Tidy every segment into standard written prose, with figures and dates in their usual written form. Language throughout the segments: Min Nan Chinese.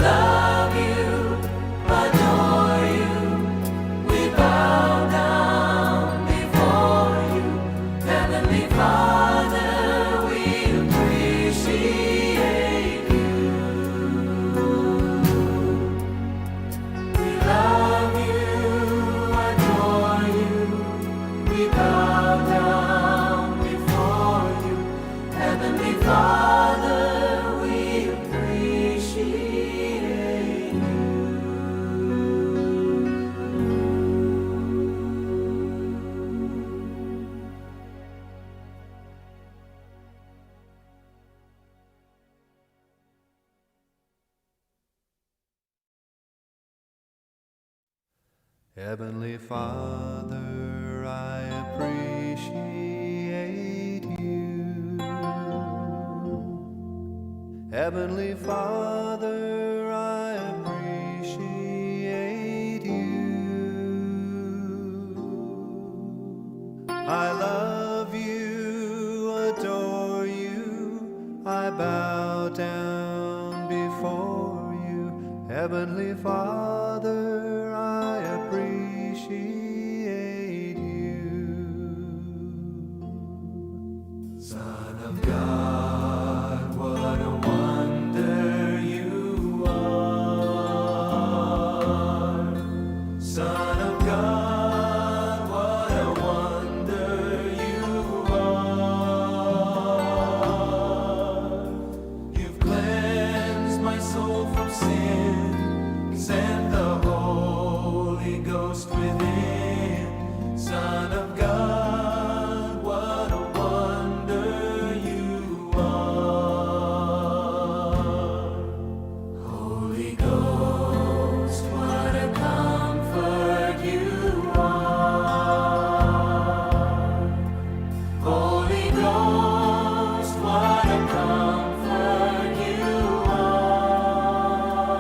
Love you, adore you. We bow down before you. Heavenly Father, we appreciate you. We love you, adore you. We bow down before you. Heavenly Father, we appreciate you. Heavenly Father, I appreciate you. Heavenly Father, I appreciate you. I love you, adore you, I bow down before you. Heavenly Father, I appreciate you. Son of God, what a wonder you are. Son of God, what a wonder you are. You've cleansed my soul from sin, sent the Holy Ghost within. Son of God, what a wonder you are. Holy Ghost, what a comfort you are. Holy Ghost, what a comfort you are.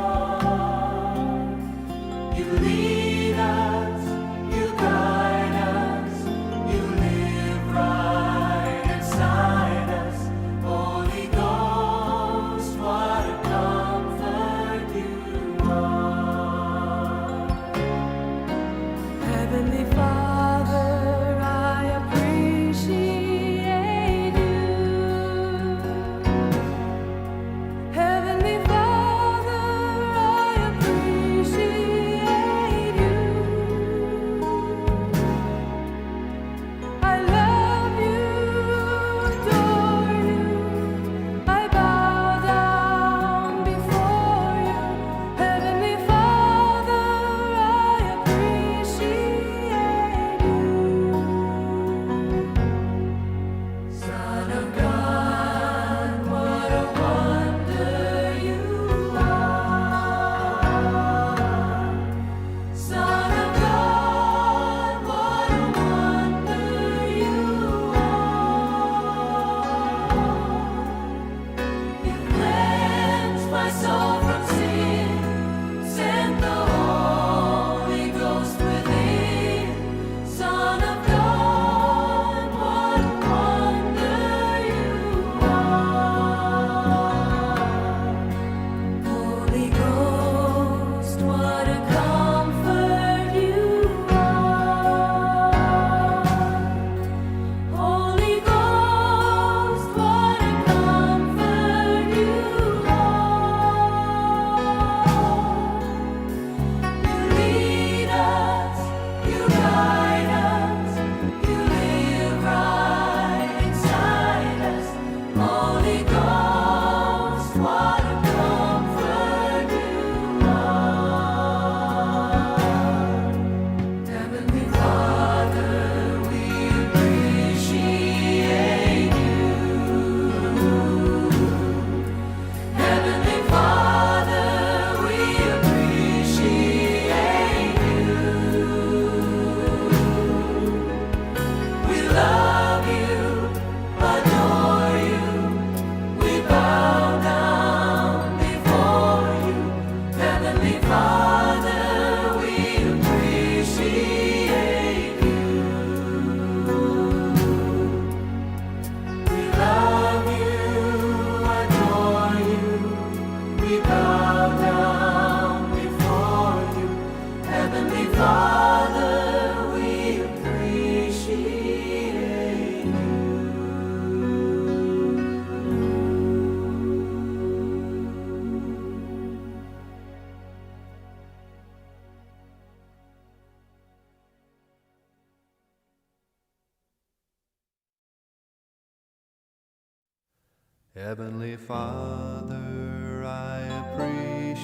Heavenly Father, I appreciate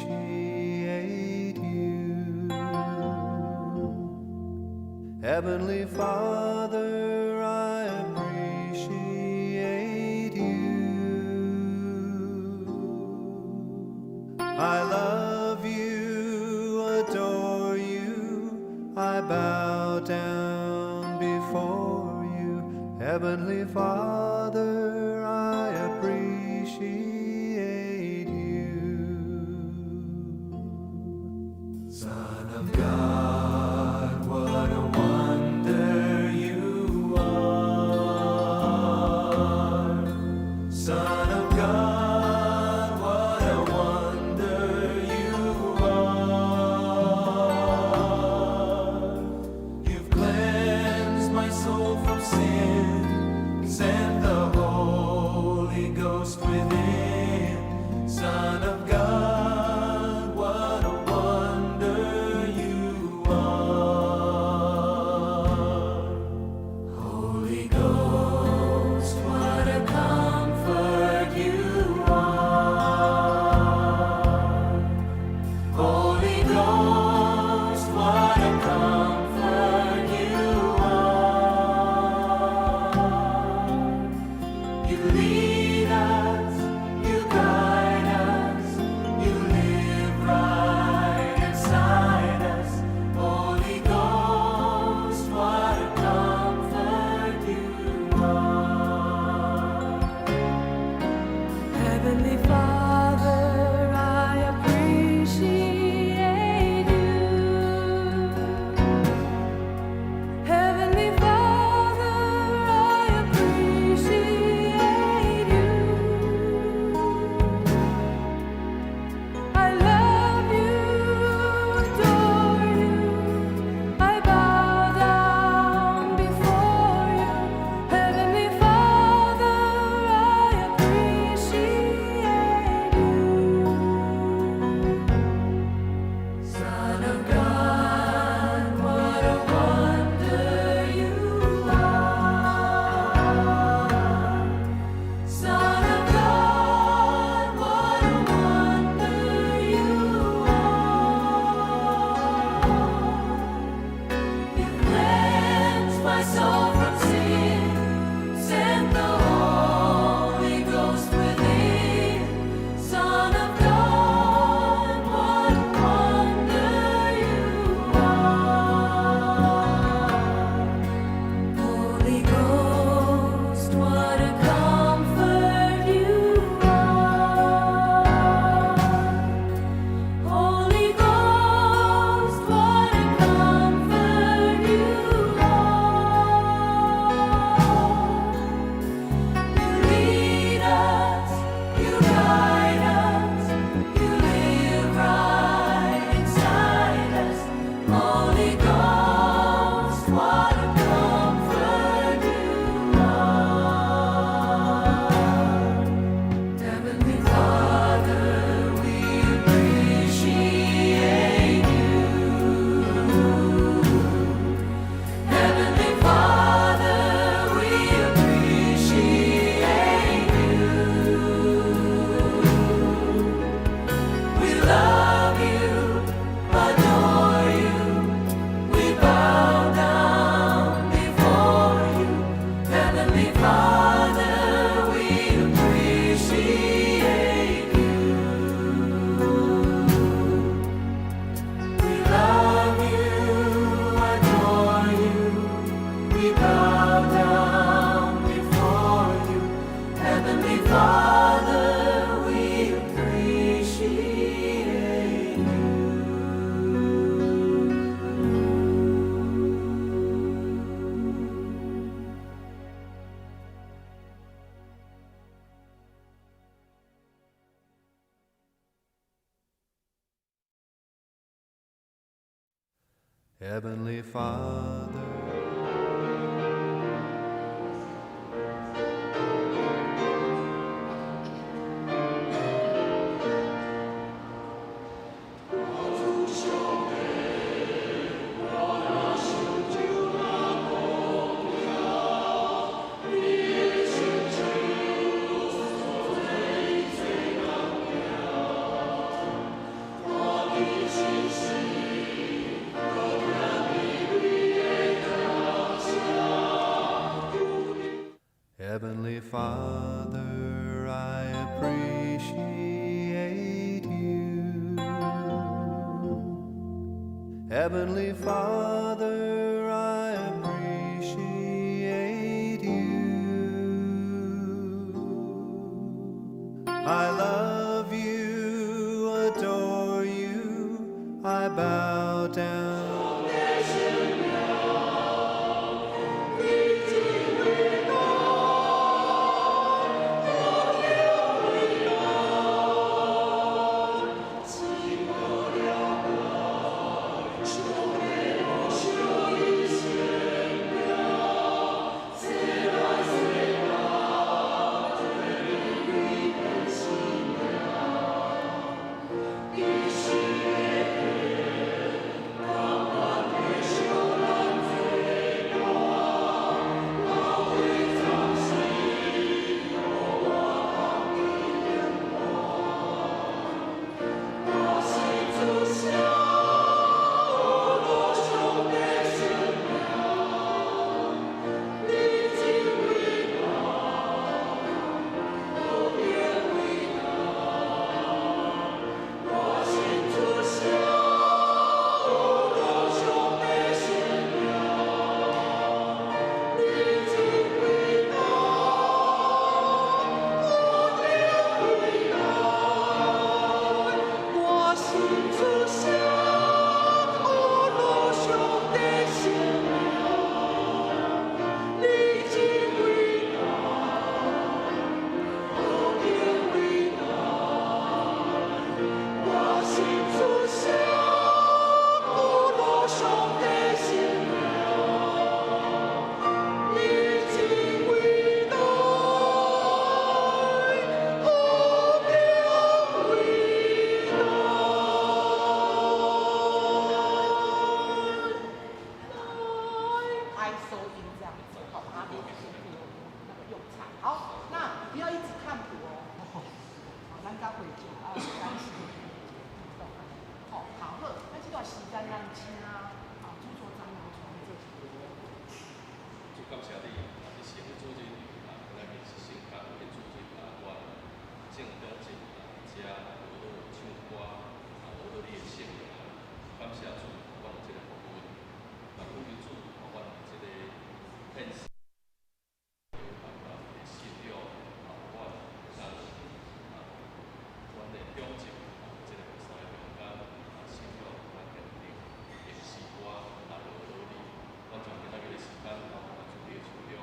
you. Heavenly Father, I appreciate you. I love you, adore you, I bow down before you. Heavenly Father, I appreciate you. Son of God, what a wonder you are. Son of God, what a wonder you are. You've cleansed my soul from sin, sent the Holy Ghost within. Son of God, what a wonder you are. Holy Ghost, what a comfort you are. Holy Ghost, what a comfort you are. You lead us, you guide us, you live right inside us. Holy Ghost, what a comfort you are. Heavenly Father, I appreciate you. Heavenly Father, I appreciate you. I love you, adore you. I bow down before you. Heavenly Father, I appreciate you. Son of God, what a wonder you are. Son of God, what a wonder you are. You cleansed my soul from sin, sent the Holy Ghost within. Son of God, what a wonder you are. Holy Ghost, what a comfort you are. Holy Ghost, what a comfort you are. You lead us, you guide us, you live right inside us. Holy Ghost, what a comfort you are. Heavenly Father, we appreciate you. Heavenly Father, we appreciate you. We love you, adore you. We bow down before you. Heavenly Father, we appreciate you. We love you, adore you. We bow down before you. Heavenly Father, we appreciate you. Heavenly Father. Father, I appreciate you. Heavenly Father, I appreciate you. I love you, adore you, I bow down. 哀收音這樣子，好，把它先給我們那個用餐。好，那不要一直看譜哦。好，咱較會就啊，咱是好，好，那這段時間咱請啊，主座長老出來做一個。主感謝你，啊，你是個主人，啊，來面是聖潔的主人，啊，我正中正啊，遮學到唱歌，啊，學到你的聖名，感謝主，阮有這個福分，啊，感謝主，予阮有這個獻身的辦法的信仰，啊，阮咱啊，阮的鄉親啊，這個比賽中間啊，信仰較堅定，用詩歌來學到你，阮將今仔日的時間交予主你的手中，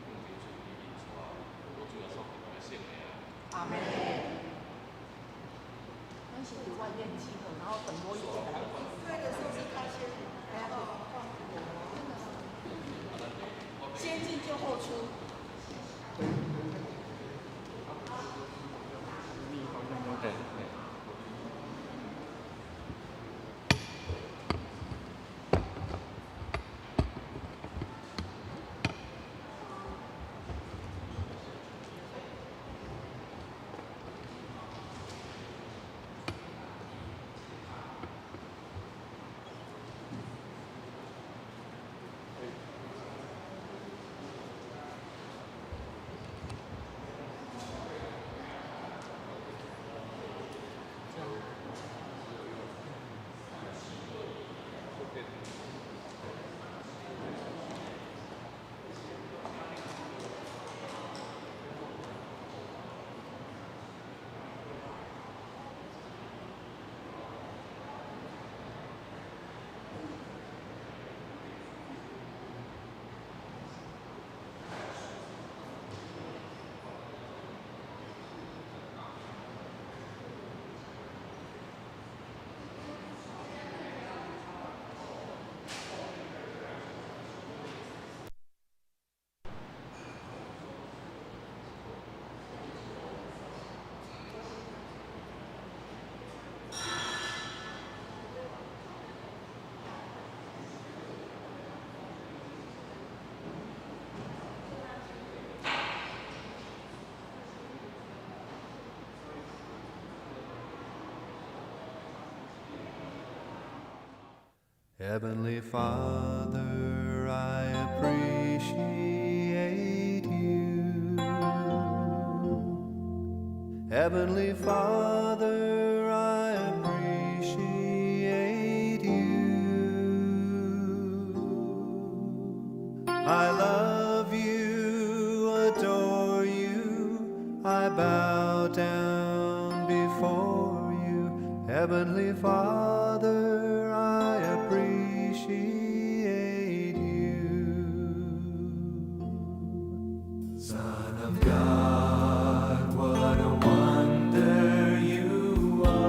奉求主你引帶，奉主耶穌基督的聖名。阿門。咱是佇外面集合，然後等羅宇再來。對的時候是他先，然後先進就後出。對對。 Heavenly Father, I appreciate you. Heavenly Father, I appreciate you. I love you, adore you, I bow down before you. Heavenly Father, I appreciate you. Son of God, what a wonder you are.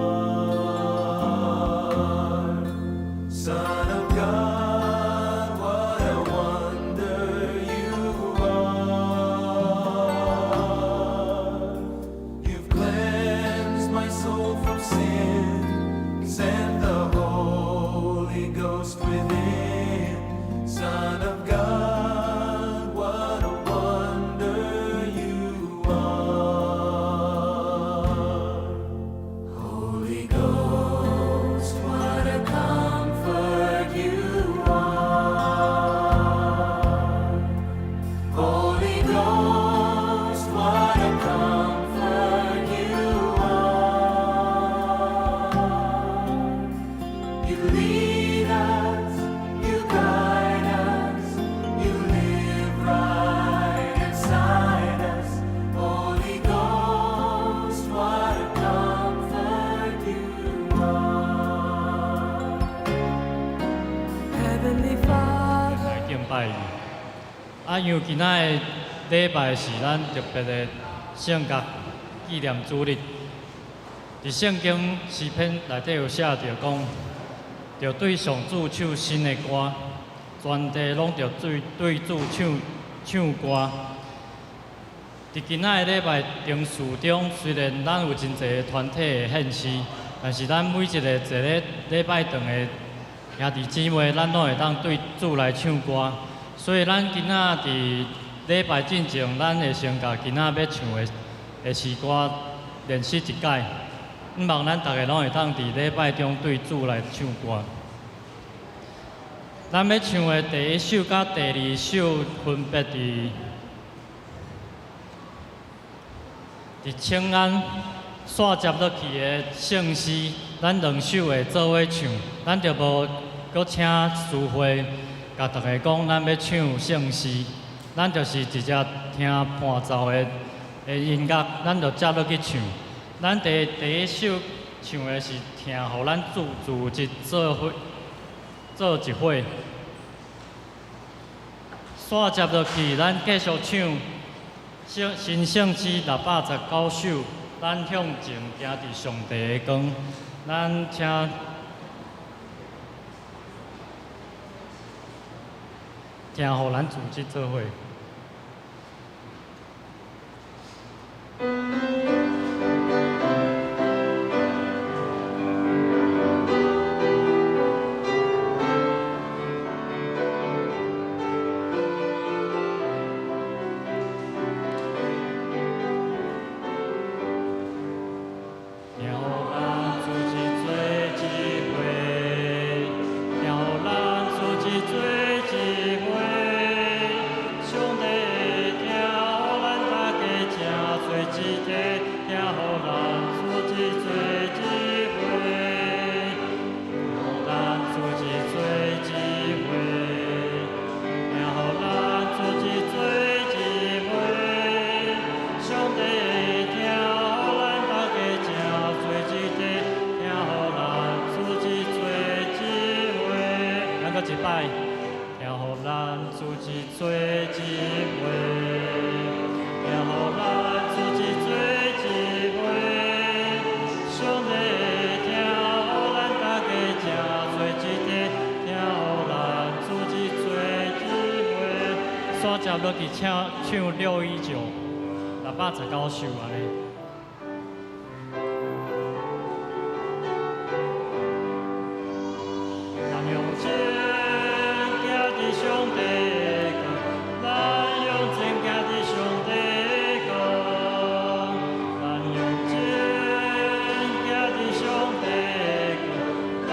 Son of God, what a wonder you are. You've cleansed my soul from sin, sent the Holy Ghost within. Son of God, what a wonder you are. Holy Ghost, what a comfort you are. Holy Ghost, what a comfort you are. You lead us, you guide us, you live right inside us. Holy Ghost, what a comfort you are. Heavenly Father. 來敬拜伊。啊，因為今仔的禮拜是咱特別的聖節紀念主日。佇聖經詩篇內底有寫著講，著對上主唱新的歌，全地攏著對主唱唱歌。佇今仔的禮拜程序中，雖然咱有真濟團體的獻詩，但是咱每一个坐咧禮拜堂的兄弟姊妹，咱攏會當對主來唱歌。所以咱今仔佇禮拜進前，咱會先共今仔欲唱的詩歌練習一擺。向望咱逐个攏會當佇禮拜中對主來唱歌。咱欲唱的第一首佮第二首分別佇清安煞接落去的聖詩，咱兩首會做伙唱，咱就無閣請司會共逐家講，咱欲唱聖詩，咱就是直接聽伴奏的音樂，咱就接落去唱。咱第一首唱的是疼予咱主自一做伙做一伙。煞接落去，咱繼續唱聖新聖詩619首，咱向前行佇上帝的光，咱請疼予咱組織做伙。疼予咱組織做一伙，疼予咱組織做一伙，上帝疼予咱大家成做一體，疼予咱組織做一伙，疼予咱組織做一伙，疼予咱組織做一伙，上帝疼予咱大家成做一體，疼予咱組織做一伙。咱閣一擺，疼予咱組織做一伙，疼予咱組織做一伙，上帝疼予咱大家成做一體，疼予咱組織做一伙。煞接落去唱唱619，619首按呢。咱向前行佇上帝的光，咱向前行佇上帝的光，咱向前行佇上帝的光，咱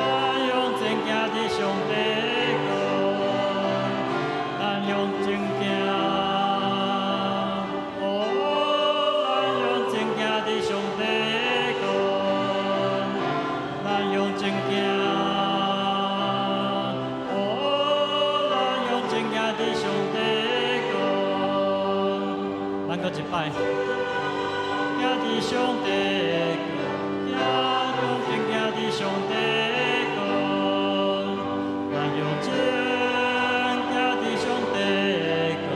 向前行佇上帝的光，咱向前行，哦，咱向前行。向前行，哦，咱向前行伫上帝国。咱閣一擺，行伫上帝國，行向前行伫上帝國，咱向前行伫上帝國，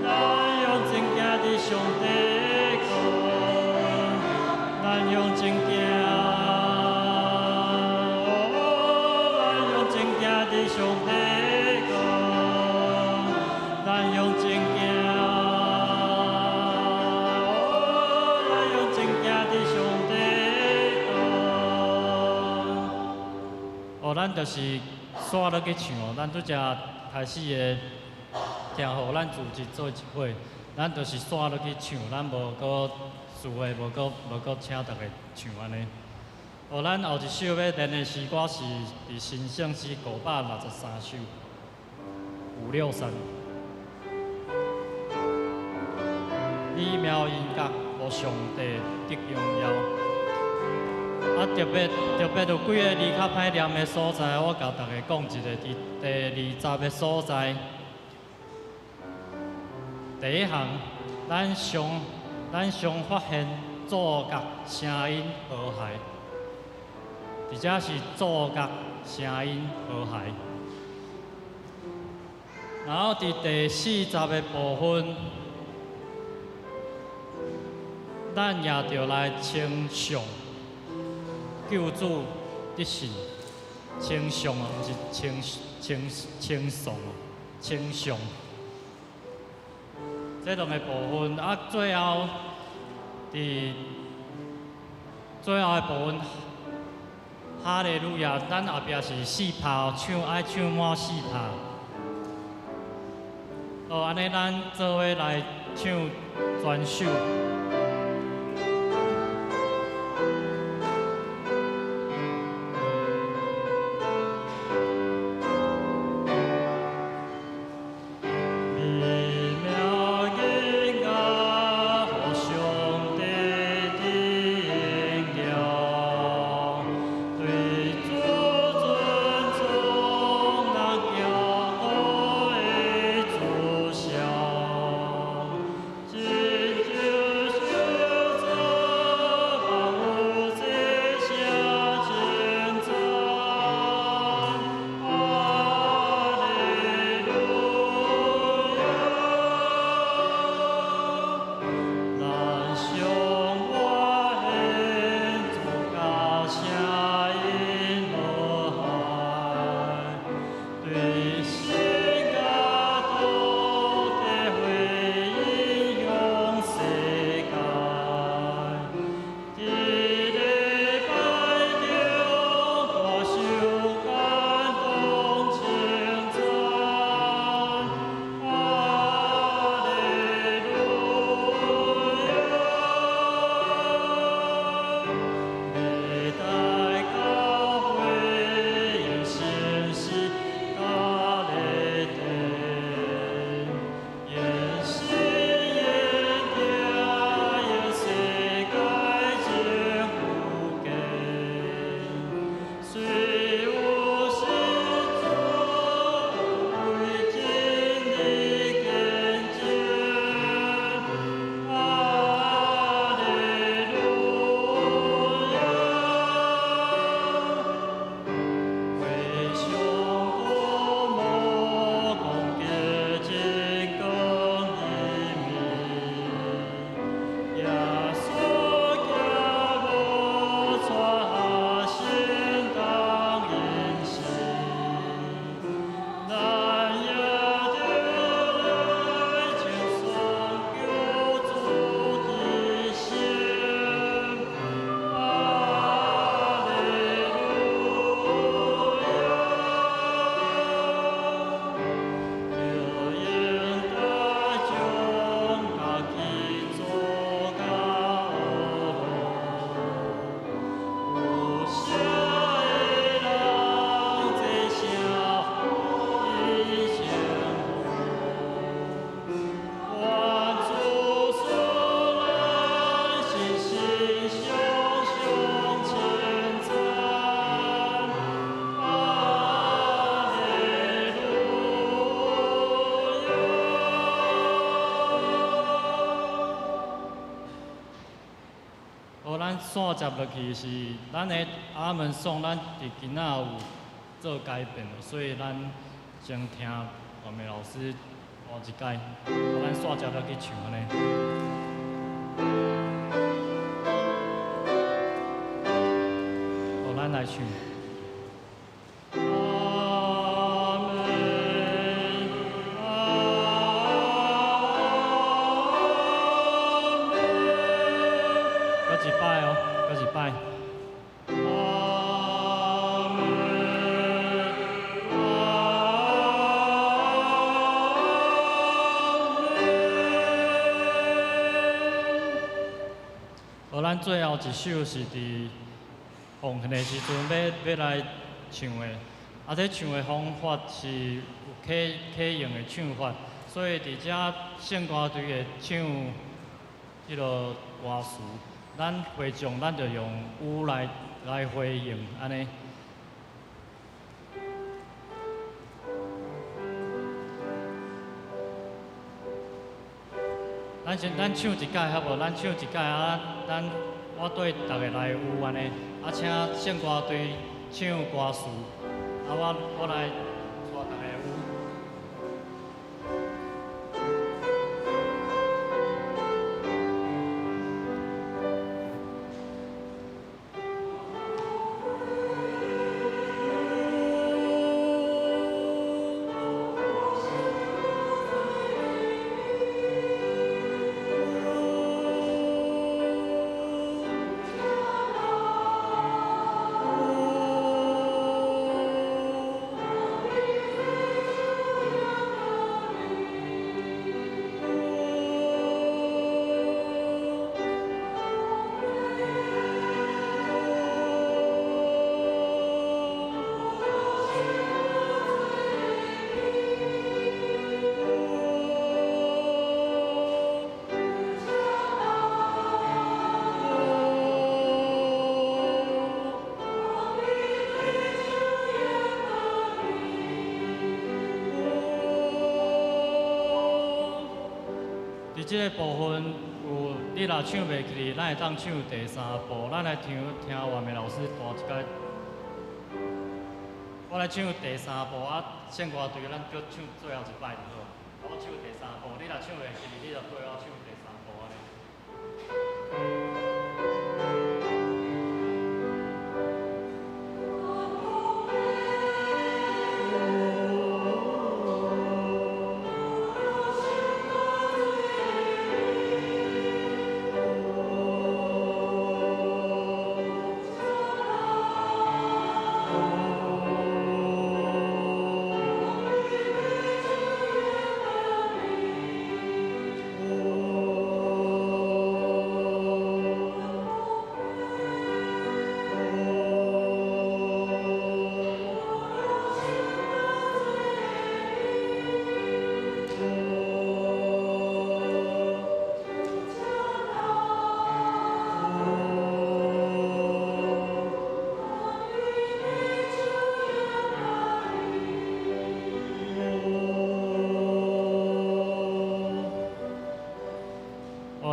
咱向前行伫上帝國，咱向前行，哦，咱向前行伫上帝國，咱向前行，哦，咱向前行伫上帝國。哦，咱就是煞落去唱哦，咱拄才開始的聽予咱組織做一伙，咱就是煞落去唱，咱無閣事會，無閣請逐家唱按呢。哦，咱後一首欲練的詩歌是佇新聖詩563首，563。美妙音樂，予上帝得榮耀。啊，特別特別有幾个字較歹念的所在，我共逐家講一下，佇第20个所在。第一行，咱常發現奏樂聲音和諧，佇遮是奏樂聲音和諧。然後佇第40个部分，咱也著來稱頌救主得勝，稱頌哦，毋是稱稱稱頌哦，稱頌。這兩个部分啊，最後佇最後的部分，哈利路亞，咱後壁是四拍，唱愛唱滿四拍。哦，按呢，咱做伙來唱全首。美妙音樂，予上帝的榮耀，對主尊崇，咱驕傲的主笑，真就是煞接落去是咱的阿門頌，咱佇今仔有做改變，所以咱先聽黃梅老師彈一擺，咱煞接落去唱按呢。好，咱來唱。阿們，阿們，閣一擺哦，閣一擺。阿們，阿們。好，咱最後一首是佇奉獻的時陣欲來唱的，這唱的方法是有啟用的唱法，所以佇遮聖歌隊會唱彼个歌詞，咱會眾咱就用有來回應按呢。咱先咱唱一擺好無？咱唱一擺啊，咱我對逐个來有按呢，請聖歌隊唱歌詞，我來帶逐个有。佇這个部分有，你若唱袂起，咱會當唱第三部。咱來聽聽外面老師彈一擺。我來唱第三部，聖歌隊咱閣唱最後一擺就好。我唱第三部，你若唱袂起，你就對我唱第三部按呢。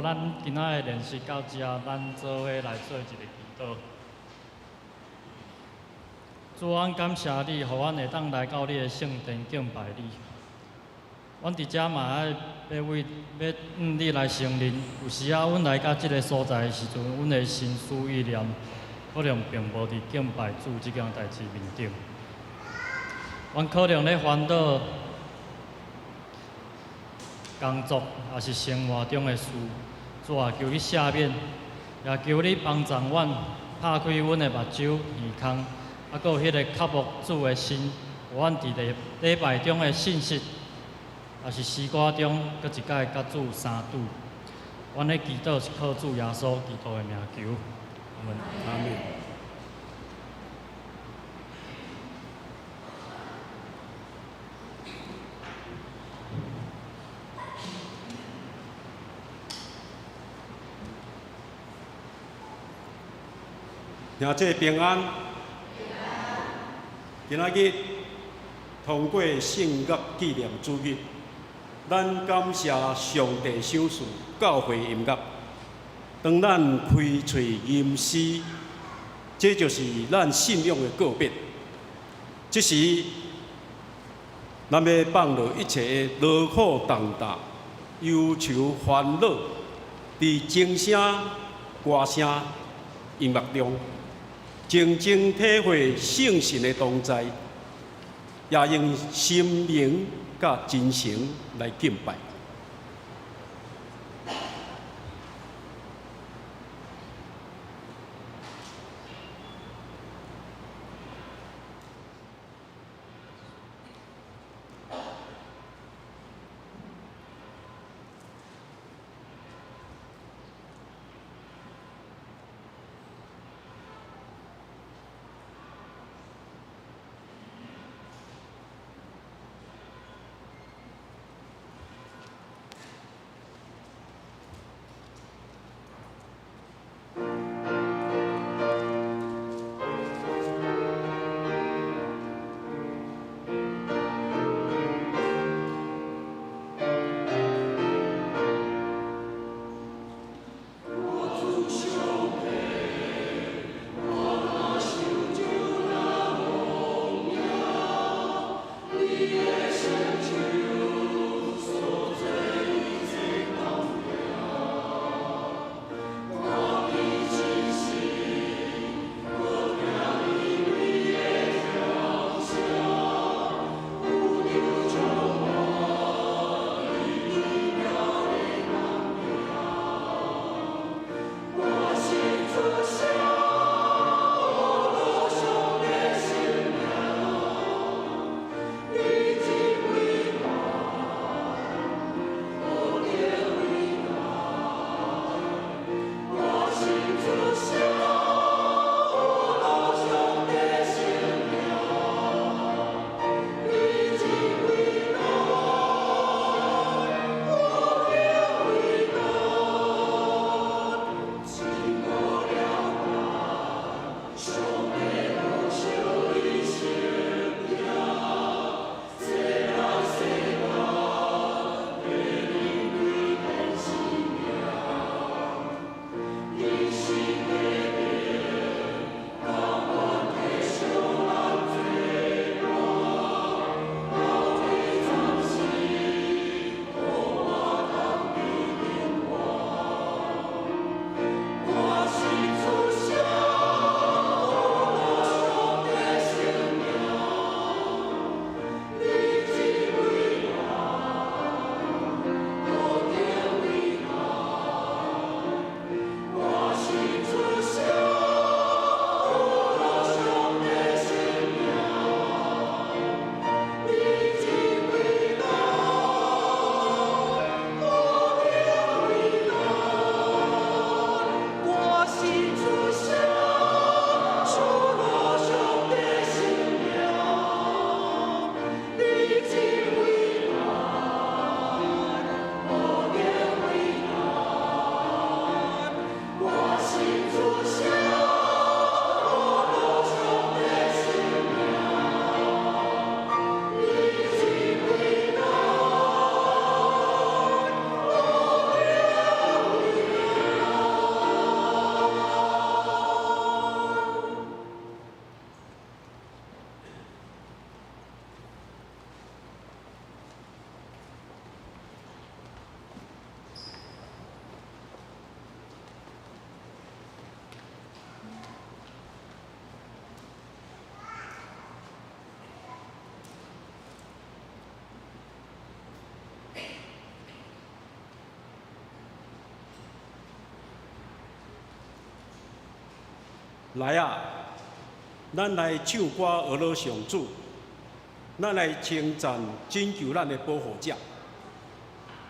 咱今仔的練習到這，咱做伙來做一个祈禱。主，阮感謝你，予阮會當來到你的聖殿敬拜你。阮佇遮嘛愛欲為欲向你來承認，有時仔阮來到這个所在的時陣，阮的心思意念可能並無佇敬拜主這件代誌面頂。阮可能咧煩惱工作，抑是生活中的事。主啊，求你赦免，也求你幫助阮拍開阮的目睭、耳孔，閣有彼个渴慕主的心，予阮佇禮拜中的信息，抑是詩歌中，閣一擺佮主相拄。阮的祈禱是靠主耶穌基督的名求，阿們。阿們。兄弟平安。今仔日通過聖樂紀念主日，咱感謝上帝賞賜教會音樂，當咱開喙吟詩，這就是咱信仰的告別。這時，咱欲放落一切的勞苦重擔、憂愁煩惱，佇鐘聲、歌聲、音樂中，靜靜體會聖神的同在，也用心靈佮真誠來敬拜。來啊，咱來唱歌學樂上主，咱來稱讚拯救咱的保護者。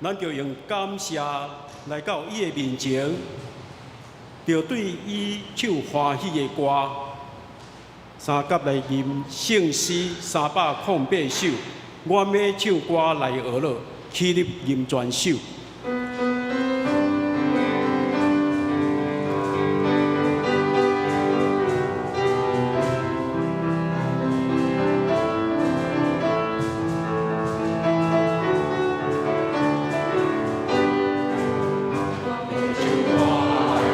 咱著用感謝來到伊的面前，著對伊唱歡喜的歌。三甲來吟聖詩308首，我欲唱歌來學樂，起立吟全首。我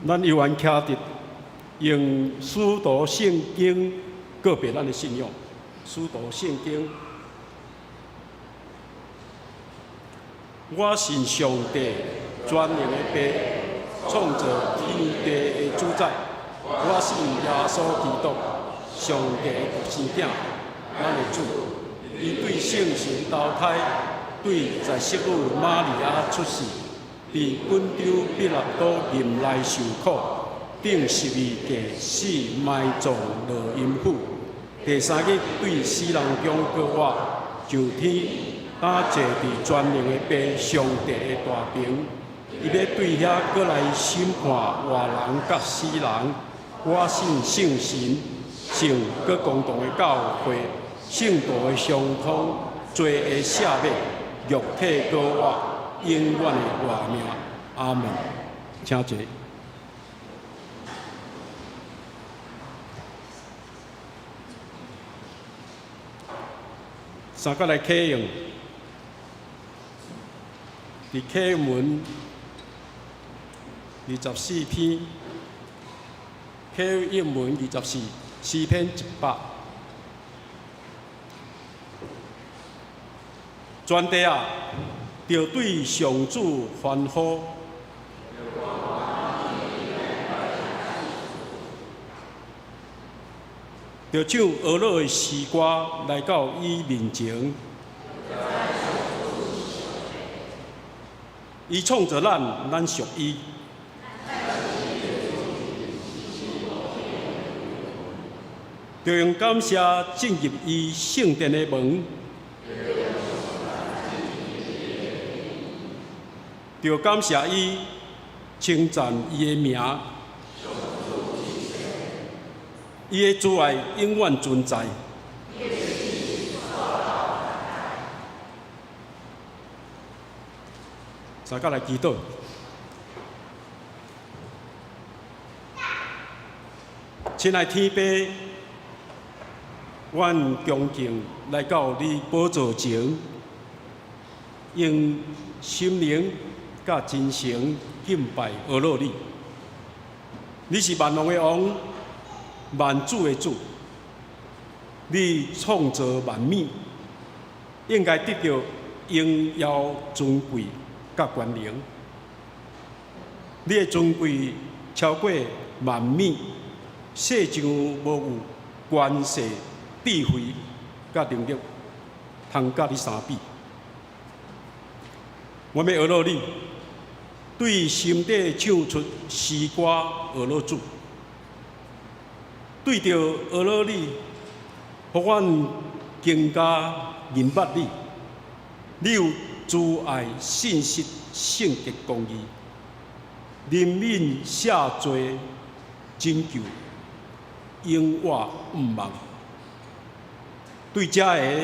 咱猶原徛佇用使徒聖經告白咱的信仰。使徒聖經，我信上帝全能的父，創造天地的主宰。我信耶穌基督，上帝的獨生囝，咱的主。伊對聖神投胎，對在聖女瑪利亞出世，佇本丟彼拉多任內受苦，釘十字架死埋葬落陰府。第三日對死人中復活，上天，擔坐佇全能的父上帝的大爿。伊欲對遐閣來審判活人佮死人。我信聖神，聖閣公同的教會，聖徒的相通，罪的赦免，肉體復活，永遠的活命。阿門。請坐。三角來啟用，佇啟文24篇，啟應文24，詩篇100。全地啊，著對上主歡呼！著唱呵咾的詩歌來到伊面前。伊創造咱，咱屬伊。著用感謝進入伊聖殿的門。著感謝伊，稱讚伊的名。伊的慈愛永遠存在。大家來祈禱。親愛天父，阮恭敬來到你寶座前，用心靈佮真誠敬拜呵咾你。你是萬王的王，萬主的主，你創造萬物，應該得著榮耀尊貴佮權能。你的尊貴超過萬物，世上無有權勢、智慧佮能力，通佮你相比。我欲呵咾你，對心底唱出詩歌呵咾主，對著呵咾你，予阮更加認捌你。你有慈愛、信實、聖潔、公義，憐憫、赦罪、拯救，永活毋忘。對這个，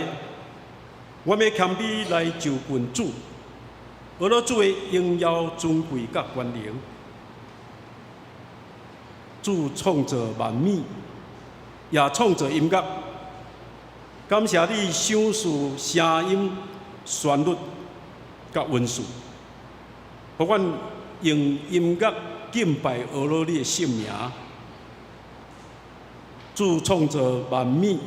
我欲謙卑來就近主，呵咾主的榮耀、尊貴佮權能。主創造萬物，也創造音樂。感謝你賞賜聲音、旋律佮恩賜，予阮用音樂敬拜呵咾你的聖名。主創造萬物，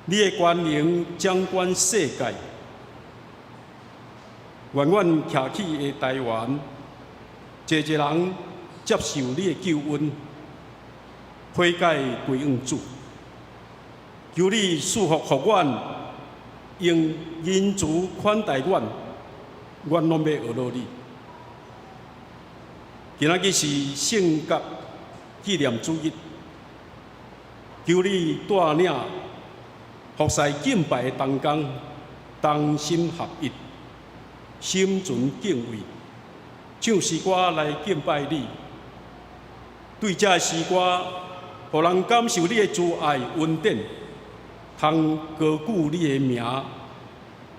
你的權能掌管世界。願阮徛起的台灣，濟濟人接受你的救恩，悔改歸向主。求你賜福予阮，用仁慈款待阮，阮攏欲呵咾你。今仔日是聖甲紀念主日，求你帶領服侍敬拜的同工，同心合一，心存敬畏，唱詩歌來敬拜你。對這詩歌，予人感受你的慈愛恩典，通高舉你的名，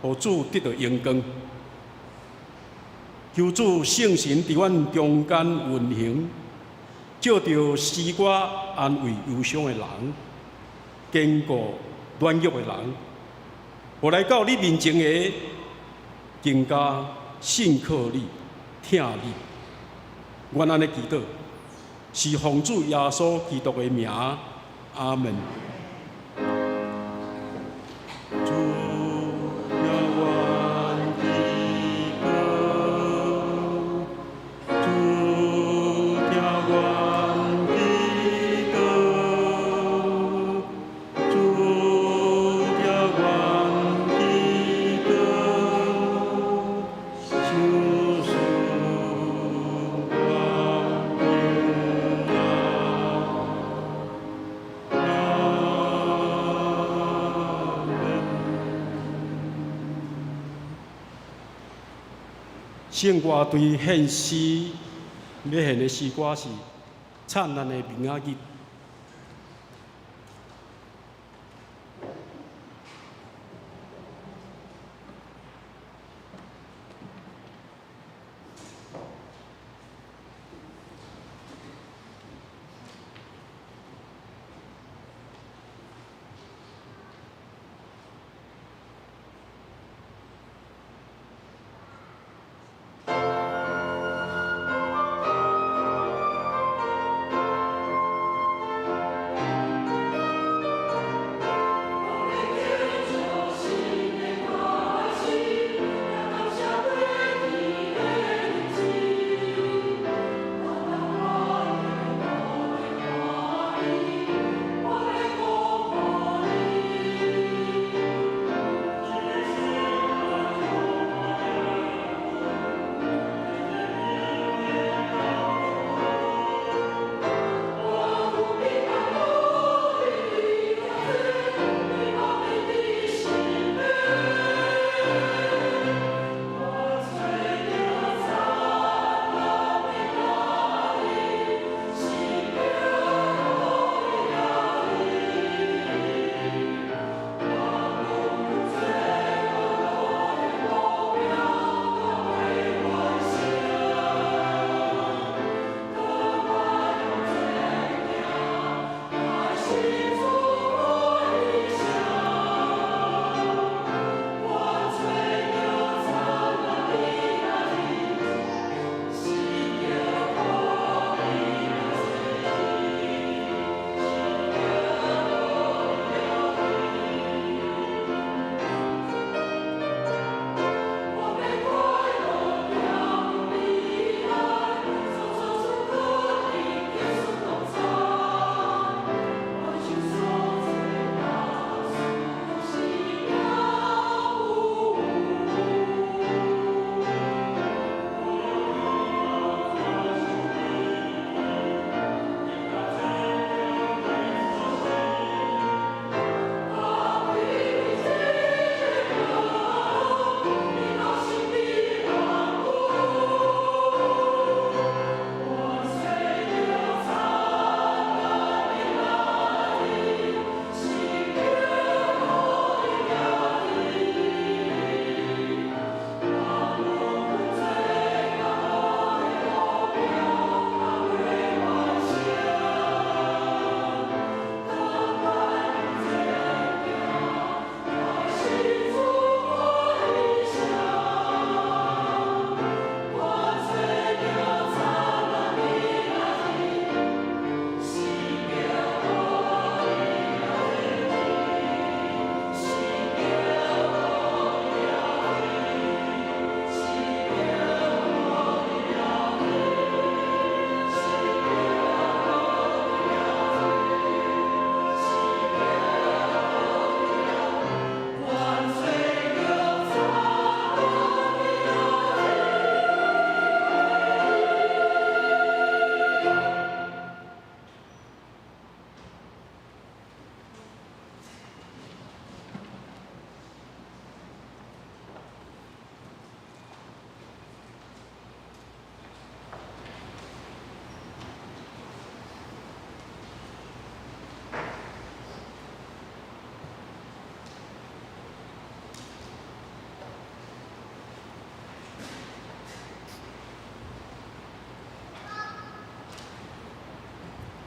予主得著榮光。求主聖神佇阮中間運行，藉著詩歌安慰憂傷的人，堅固軟弱的人，予來到你面前的更加信靠你、疼你。阮按呢祈禱，是奉主耶穌基督的名，阿門。主聽阮祈禱，主聽阮祈禱，主聽阮祈禱，求賜我平安。阿門。聖歌隊獻詩，欲獻的詩歌是《燦爛的明仔日》。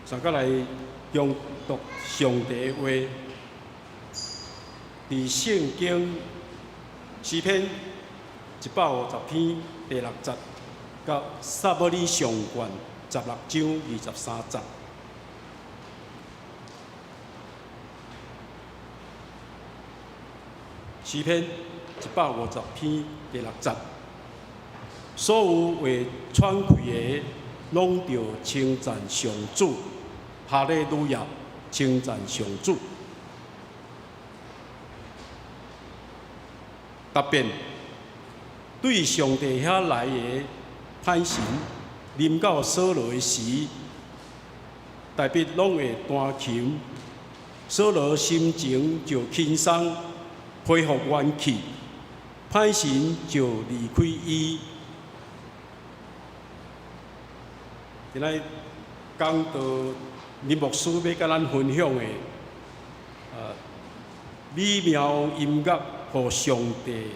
上閣來誦讀上帝的話，佇聖經詩篇150篇第六節，佮撒母耳上卷16章23節。詩篇150篇第6節，所有會喘氣的，攏著稱讚上主，哈利路亞，稱讚上主。特別對上帝遐來的歹神，臨到掃羅的時，大衛攏會彈琴，掃羅心情就輕鬆，恢復元氣，歹神就離開伊。今仔講道林牧師欲佮咱分享的，美妙音樂，予上帝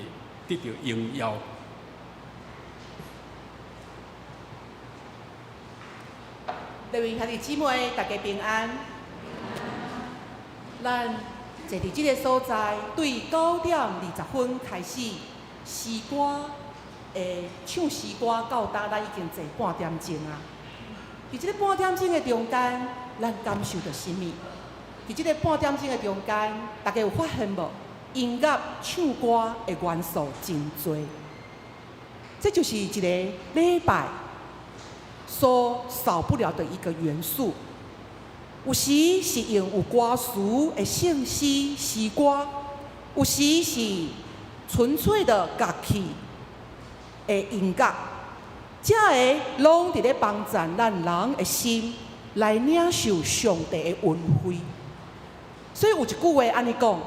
得著榮耀。各位兄弟姊妹，大家平安。咱坐佇這个所在，對9點20分開始，詩歌會唱詩歌到今，咱已經坐半點鐘啊。佇這个半點鐘的中間，咱感受著啥物？佇這個半點鐘的中間，大家有發現無？音樂、唱歌的元素真濟，這就是一个禮拜所少不了的一個元素。有時是用有歌詞的聖詩詩歌，有時是純粹的樂器的音樂，這个攏佇咧幫助咱人的心來領受上帝的恩惠。所以有一句話按呢講：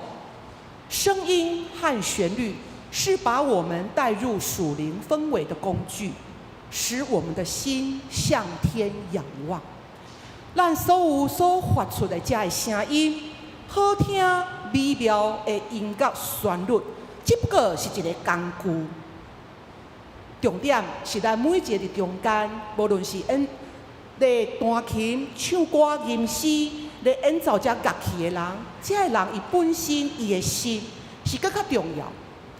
聲音和旋律是把我們帶入屬靈氛圍的工具，使我們的心向天仰望。咱所有所發出的這个聲音，好聽美妙的音樂旋律，只不過是一個工具。重點是咱每一个佇中間，無論是演咧彈琴、唱歌、吟詩、咧演奏這樂器的人，這个人伊本身伊的心是閣較重要，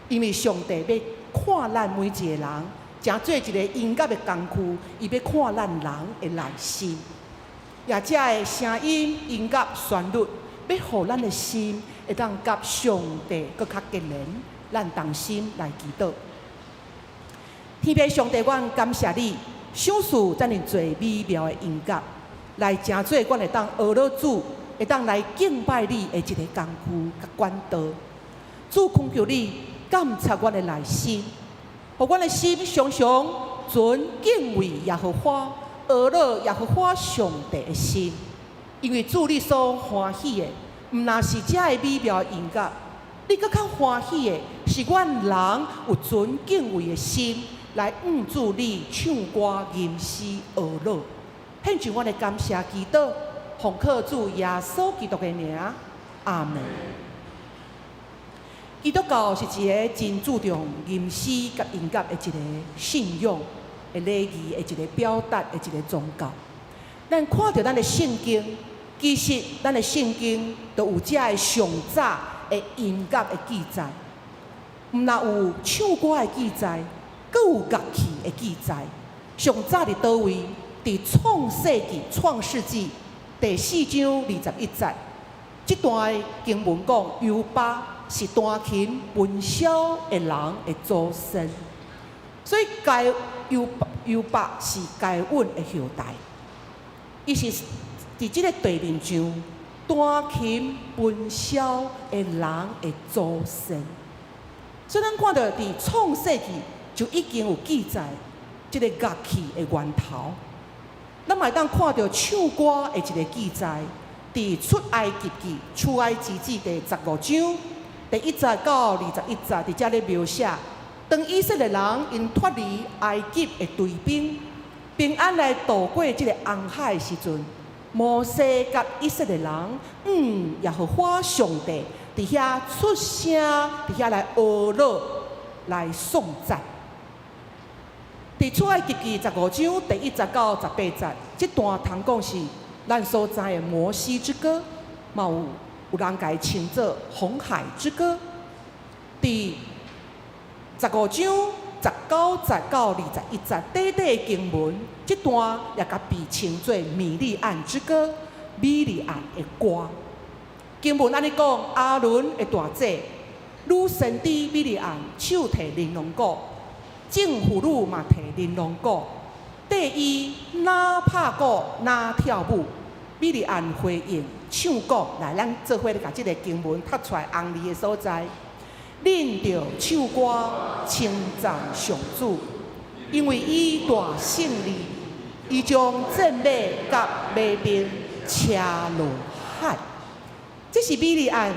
因為上帝欲看咱每一個人，成做一個音樂的工具，伊欲看咱人的內心。也這个聲音、音樂、旋律，欲予咱的心會當佮上帝閣較結連，咱同心來祈禱。天父上帝，阮感謝你，賞賜遮爾濟美妙的音樂，來成做阮會當學樂主，會當來敬拜你的一个工具佮管道。主懇求你監察阮的內心，予阮的心常常存敬畏耶和華，學樂耶和華上帝的心。因為主你所歡喜的，毋但是這个美妙的音樂，你閣較歡喜的是阮人有存敬畏的心，來向主你唱歌、吟詩、學樂。獻上阮的感謝祈禱，奉靠主耶穌基督的名，阿門。基督教是一个真注重吟詩佮音樂的一个信仰的禮儀的一个表達的一个宗教。咱看著咱的聖經，其實咱的聖經都有這个上早的音樂的記載，毋但有唱歌的記載，閣有樂器的記載。上早佇佗位？佇創世紀、創世紀第4章21節，這段的經文講，猶巴是彈琴、文簫的人的祖先，所以該猶猶巴是該隱的後代。伊是佇這个地面上彈琴、文簫的人的祖先。所以咱看著佇創世紀就已經有記載這个樂器的源頭。咱嘛會當看著唱歌的一个記載，佇出埃及記、出埃及記第15章第1節到21節，佇遮咧描寫，當以色列人𪜶脫離埃及的追兵，平安來渡過這个紅海的時陣，摩西佮以色列人，耶和華上帝佇遐出聲，佇遐來呵咾，來頌讚。佇出埃及記15章第1節到18節，這段通講是咱所知的摩西之歌，嘛有人共伊稱做紅海之歌。佇十五章19節到21節，短短的經文，這段也共被稱做米利暗之歌，米利暗的歌。經文按呢講，亞倫的大姐女先知米利暗手提琳琅鼓，眾婦女嘛提琳琅鼓，綴伊若拍鼓若跳舞。米利暗回應唱講，來，咱做伙來共這个經文讀出來紅字的所在。恁著唱歌稱讚上主，因為伊大勝利，伊將戰馬佮馬兵車落海。這是米利暗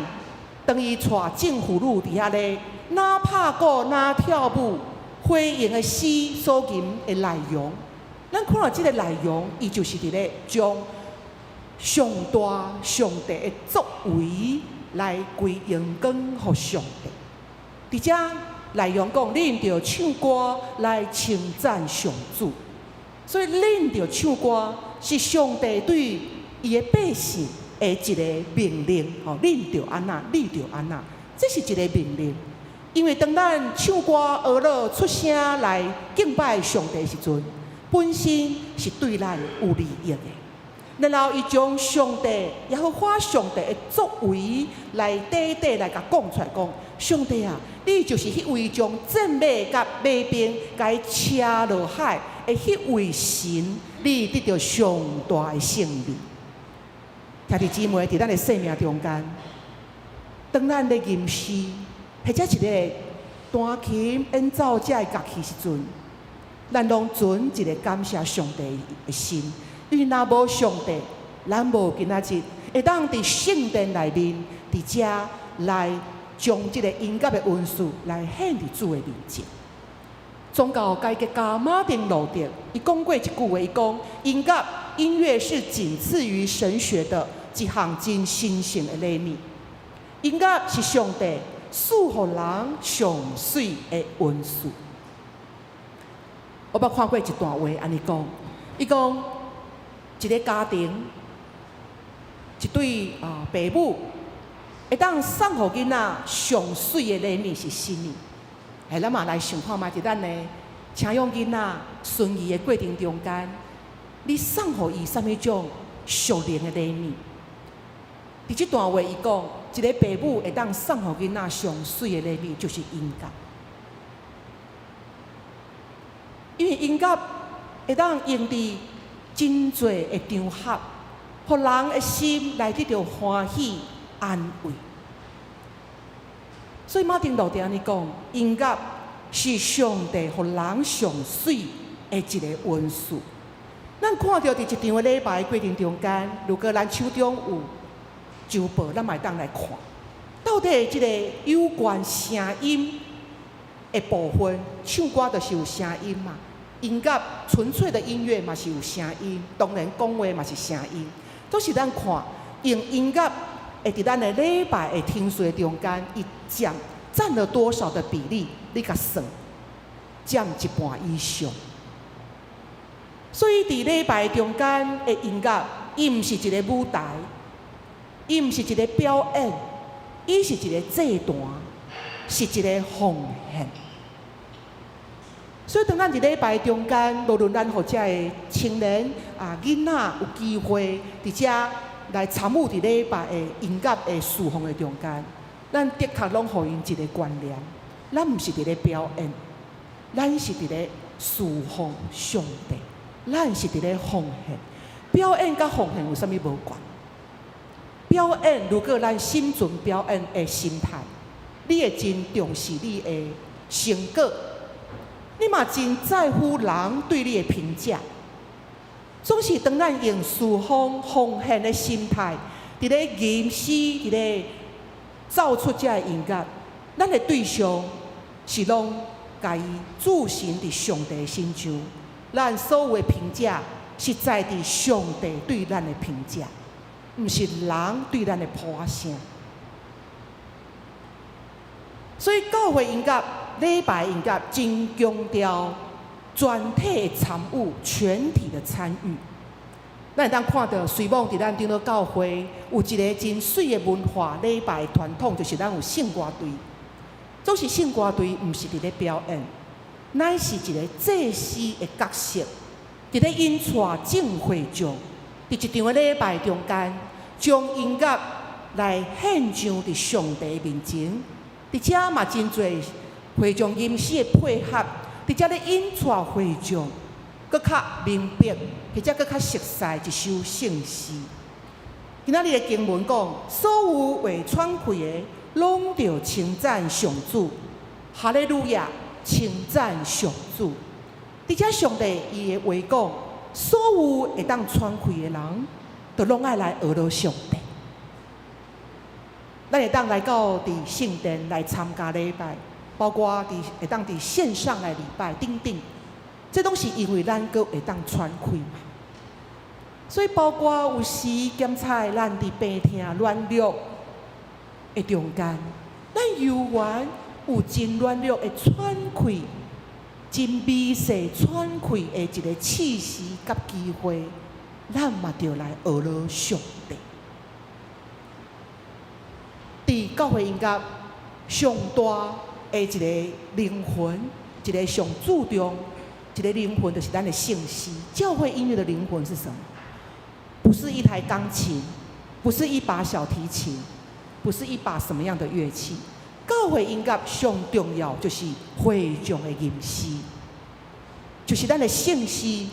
當伊帶眾婦女佇遐咧，若拍鼓若跳舞，回應的詩所吟的內容。咱看著這个內容，伊就是佇咧將上大上帝的作為來歸榮光予上帝。佇遮內容講，恁著唱歌來稱讚上主。所以恁著唱歌是上帝對伊的百姓的一個命令。吼，恁著按怎，你著按怎，這是一個命令。因為當咱唱歌學樂出聲來敬拜上帝的時陣，本身是對咱有利益的。然後伊將上帝，耶和華上帝的作為來短短來共講出來，講上帝啊，你就是彼位將戰馬佮馬兵共伊車落海的彼位神，你得著上大的勝利。兄弟姊妹，佇咱的生命中間，當咱咧吟詩，或者是咧彈琴演奏這个樂器時陣，咱攏存一个感謝上帝的心。因為若無上帝，咱無今仔日會當佇聖殿內面，佇遮來將這个音樂的恩賜來獻佇主的面前。宗教改革家馬丁路德，伊講過一句話，伊講音樂音樂是僅次於神學的一項真神聖的禮物。音樂是上帝賜予人上媠的恩賜。我捌看過一段話，按呢講，伊講一个家庭，一對啊爸母，會當送予囡仔上媠的禮物是啥物？哎，咱嘛來想看覓，佇咱的請養囡仔、孫兒的過程中間，你送予伊啥物種屬靈的禮物？佇這段話，伊講，一个爸母會當送予囡仔上媠的禮物，就是音樂。因為音樂會當用佇真濟的場合，予人的心來得著歡喜安慰。所以馬丁路德按呢講，音樂是上帝予人上媠的一个恩賜。咱看著佇一場的禮拜過程中間，如果咱手中有周報，咱嘛會當來看，到底這个有關聲音的部分，唱歌就是有聲音嘛，音樂純粹的音樂嘛是有聲音，當然講話嘛是聲音，都是咱看用音樂會佇咱的禮拜的程序中間，伊佔佔了多少的比例？你共算，佔一半以上。所以佇禮拜中間的音樂，伊毋是一个舞台，伊毋是一个表演，伊是一个祭壇，是一个奉獻。所以當咱佇禮拜中間，無論咱予遮的青年啊、囡仔有機會佇遮來參與佇禮拜的音樂的事奉的中間，咱的確攏予𪜶一个觀念，咱毋是佇咧表演，咱是佇咧事奉上帝，咱是佇咧奉獻。表演佮奉獻有啥物無仝？表演如果咱心存表演的心態，你會真重視你的成果，你嘛真在乎人對你的評價。總是當咱用事奉奉獻的心態，佇咧吟詩，佇咧奏出這个音樂，咱的對象是攏共伊駐身佇上帝的身上，咱所有的評價是在佇上帝對咱的評價，毋是人對咱的噗仔聲。所以教會音樂、禮拜音樂真強調全體的參與、全體的參與。咱會當看著，雖罔佇咱長老教會有一个真媠的文化禮拜傳統，就是咱有聖歌隊。總是聖歌隊，毋是佇咧表演，乃是一个祭司的角色，佇咧引帶眾會眾，佇一場的禮拜中間，將音樂來獻上佇上帝面前。佇遮嘛真濟會眾吟詩的配合，佇遮咧引帶會眾，閣較明白，或者閣較熟悉一首聖詩。今仔日的經文講，所有會喘氣的，攏著稱讚上主，哈利路亞，稱讚上主。佇遮上帝伊的話講，所有會當喘氣的人，都攏愛來學著上帝。咱會當來到佇聖殿來參加禮拜，包括佇會當佇線上來禮拜等等，這攏是因為咱閣會當喘氣嘛。所以包括有時檢查咱佇病痛軟弱的中間，咱猶原有真軟弱的喘氣，真微細喘氣的一個試時佮機會，咱嘛著來學著上帝。佇教會音樂上大的一個靈魂，一個上注重一個靈魂，就是咱的聖詩。教會音樂的靈魂是什麼？不是一台鋼琴，不是一把小提琴，不是一把什麼樣的樂器。教會音樂上重要就是會眾的吟詩，就是咱的聖詩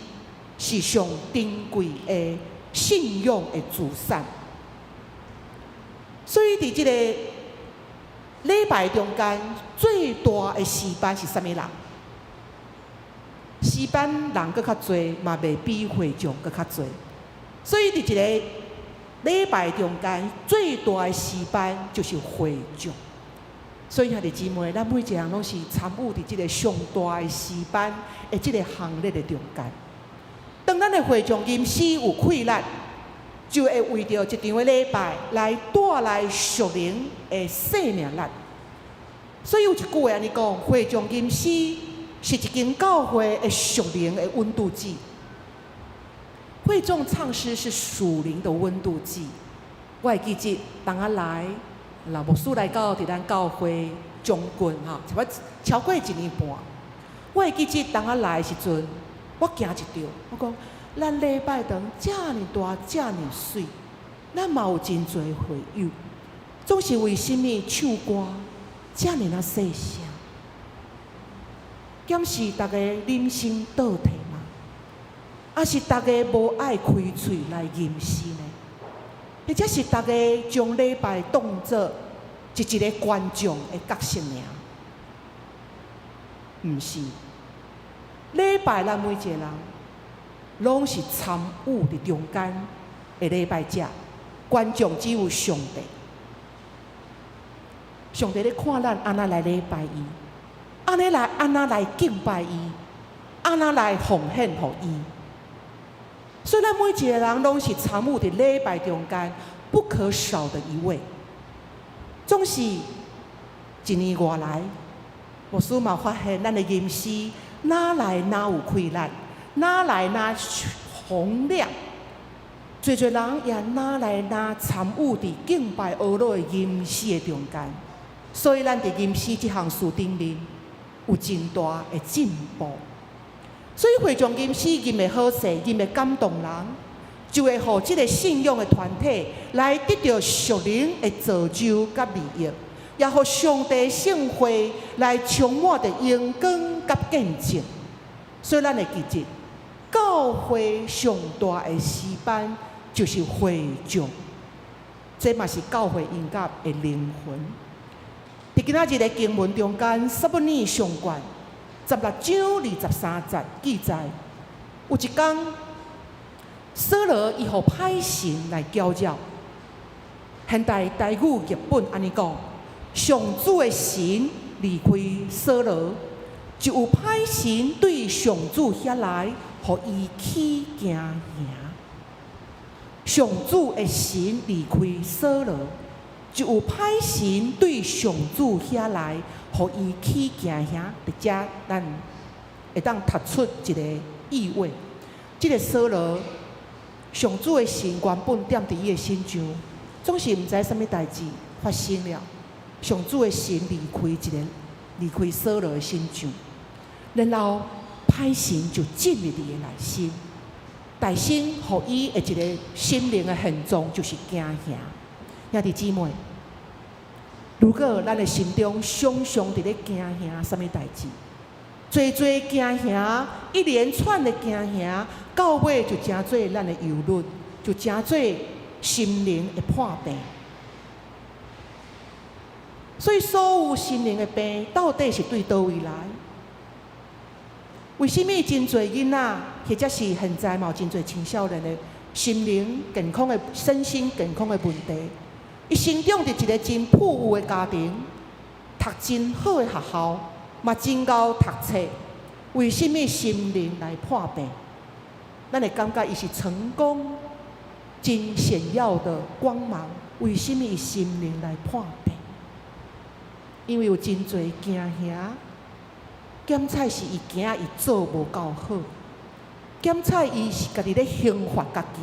是上珍貴的信仰的資產。所以佇這個禮拜中間，最大的詩班是啥物人？詩班人閣較濟，嘛袂比會眾閣較濟。所以佇一個禮拜中間，最大的詩班就是會眾。所以兄弟姊妹，咱每一個人攏是參與佇這個上大的詩班的這個行列的中間。當咱的會眾吟詩有氣力，就會為著一場的禮拜來帶來屬靈的生命力。所以有一句話按呢講：會眾吟詩是一間教會的屬靈的溫度計。會眾唱詩是屬靈的溫度計。我會記得當我來，老牧師來到佇咱教會將近吼，差不多超過一年半。我會記得當我來的時陣，我驚一跳，我講咱禮拜堂遮爾大，遮爾媠，咱嘛有真濟會友，總是為啥物唱歌遮爾仔細聲？敢是逐家人生倒退嗎？抑是逐家無愛開喙來吟詩呢？或者是逐家將禮拜當做一個觀眾的角色爾？毋是，禮拜咱每一個人攏是參與佇中間的禮拜者，觀眾只有上帝。上帝咧看咱按怎來禮拜伊，按怎來敬拜伊，按怎來奉獻予伊。所以咱每一個人攏是參與佇禮拜中間不可少的一位。總是一年外來，牧師嘛發現咱的吟詩哪來哪有氣力，哪來哪洪亮，濟濟人也哪來哪參與佇敬拜阿羅的吟詩的中間。所以咱佇吟詩這項事頂面有真大的進步。所以會眾吟詩吟的好勢，吟的感動人，就會予這個信仰的團體來得著屬靈的造就佮利益，也予上帝聖會來充滿著榮光佮見證。所以咱會記得，教會上大的詩班就是會眾，這嘛是教會音樂的靈魂。佇今仔日的經文中間，撒母耳上卷16章23節記載，有一工，掃羅伊予歹神來攪擾。現代台語譯本按呢講：上主的神離開掃羅，就有歹神對上主遐來，予伊起驚嚇。上主的神離開掃羅，就有歹神對上主遐來，予伊起驚嚇。佇遮咱會當讀出一個意味。這個掃羅，上主的神原本踮佇伊的身上，總是毋知啥物代誌發生了。上主的神離開一個，離開掃羅的身上。然後歹神就進入伊的內心，大神予伊的一个心靈的現狀就是驚嚇。兄弟姊妹，如果咱的心中常常佇咧驚嚇啥物代誌，濟濟驚嚇，一連串的驚嚇，到尾就成做咱的憂慮，就成做心靈的破病。所以，所有心靈的病，到底是對佗位來？為啥物真濟囡仔，或者是現在嘛有真濟青少年的心靈健康的、身心健康的問題？伊成長佇一个真富有的家庭，讀真好的學校，嘛真𠢕讀冊。為啥物心靈來破病？咱會感覺伊是成功、真顯耀的光芒。為啥物伊心靈來破病？因為有真濟驚嚇，檢採是伊驚伊做無夠好，檢採伊是家己咧刑罰家己，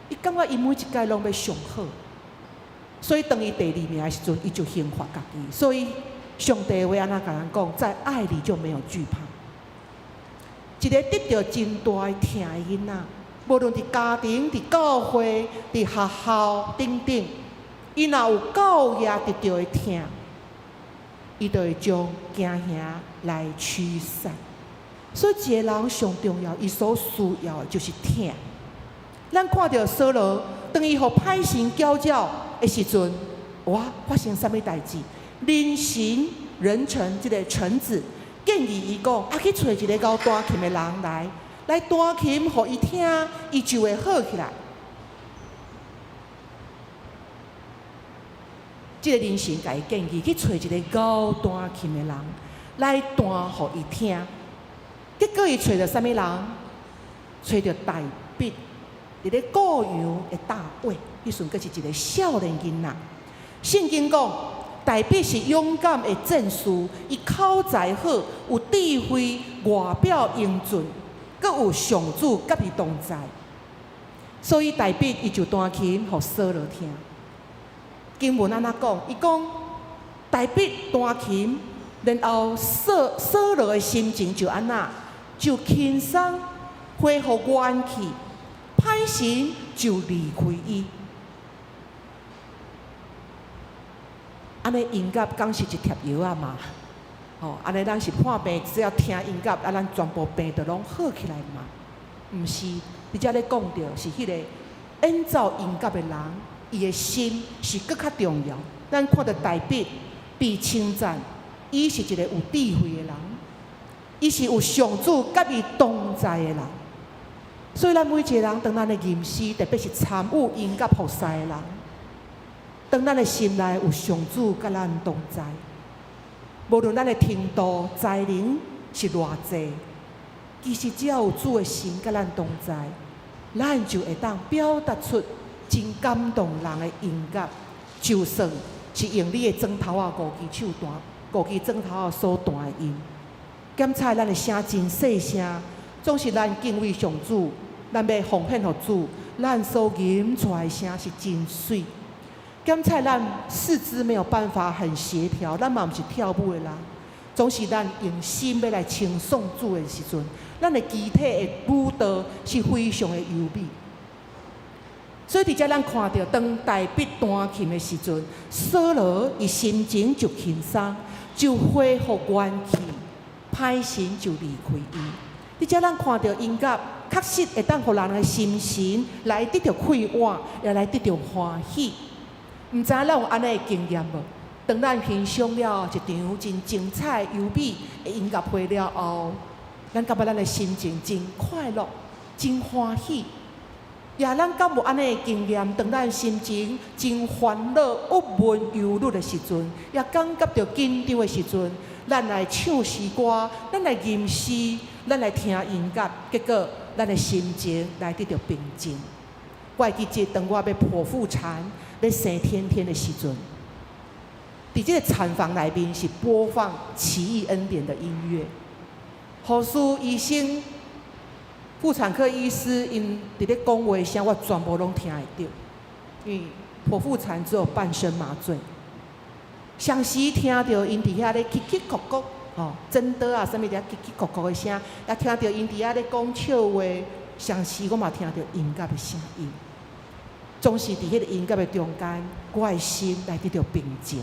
伊感覺伊每一擺攏欲上好，所以當伊第二名的時陣，伊就刑罰家己。所以上帝話按怎共咱講，在愛裡就沒有懼怕。一个得著真大的疼的囡仔，無論佇家庭、佇教會、佇學校等等，伊若有夠額得著的疼，伊就會將驚嚇來驅散。所以，一個人上重要，伊所需要的就是疼。咱看著掃羅，當伊予歹神攪擾的時陣，哇！發生啥物代誌？人神人臣這个臣子建議伊講：啊，去揣一个𠢕彈琴的人來，來彈琴予伊聽，伊就會好起來。這个人神共伊建議去揣一个𠢕彈琴的人來彈予伊聽。結果伊揣著啥物人？揣著大衛，佇咧顧羊的大衛，彼時陣閣是一个少年囡仔。聖經講，大衛是勇敢的戰士，伊口才好，有智慧，外表英俊，閣有上主佮伊同在。所以大衛伊就彈琴予掃羅聽。經文按怎講？伊講大衛彈琴，然後掃掃羅的心情就按怎？就輕鬆恢復元氣，歹神就離開伊。按呢音樂敢是一帖藥仔嘛？吼，按呢咱是破病，只要聽音樂，啊，咱全部病就攏好起來嘛？毋是，佇遮咧講著是彼個演奏音樂的人，伊的心是閣較重要。咱看著大衛被稱讚，伊是一个有智慧的人，伊是有上主佮伊同在的人。所以咱每一个人，當咱的吟詩，特別是參與音樂服侍的人，當咱的心內有上主佮咱同在，無論咱的程度、才能是偌濟，其實只要有主的心佮咱同在，咱就會當表達出真感動人的音樂。就算是用你的指頭仔五支手彈，五支指頭仔所彈的音，檢採咱的聲真細聲，總是咱敬畏上主，咱欲奉獻予主，咱所吟出來的聲是真媠。檢採咱四肢沒有辦法很協調，咱嘛毋是跳舞的人，總是咱用心欲來稱頌主的時陣，咱的肢體的舞蹈是非常的優美。所以佇遮咱看著，當大衛彈琴的時陣，掃羅伊心情就輕鬆，就恢復元氣，歹神就離開伊。佇遮咱看著音樂確實會當予人的心神來得著快活，也來得著歡喜。毋知影咱有按呢的經驗無？當咱欣賞了一場真精彩、優美的音樂會了後，咱感覺咱的心情真快樂、真歡喜。也咱敢有按呢的經驗？當咱心情真煩惱、鬱悶、憂慮的時陣，也感覺著緊張的時陣，咱來唱詩歌，咱來吟詩，咱來聽音樂，結果咱的心情來得著平靜。我會記得當我欲剖腹產、欲生天天的時陣，佇這个產房內面是播放奇異恩典的音樂，護士醫生、婦產科醫師𪜶佇咧講話聲，我全部攏聽會著，因為剖腹產只有半身麻醉，雙時聽著𪜶佇遐咧嘰嘰咕咕，吼，剪刀啊，啥物伫遐叽叽咕咕的聲，也聽著𪜶伫遐咧講笑話，同時我嘛聽著音樂的聲音。總是佇彼个音樂的中間，我的心來得著平靜。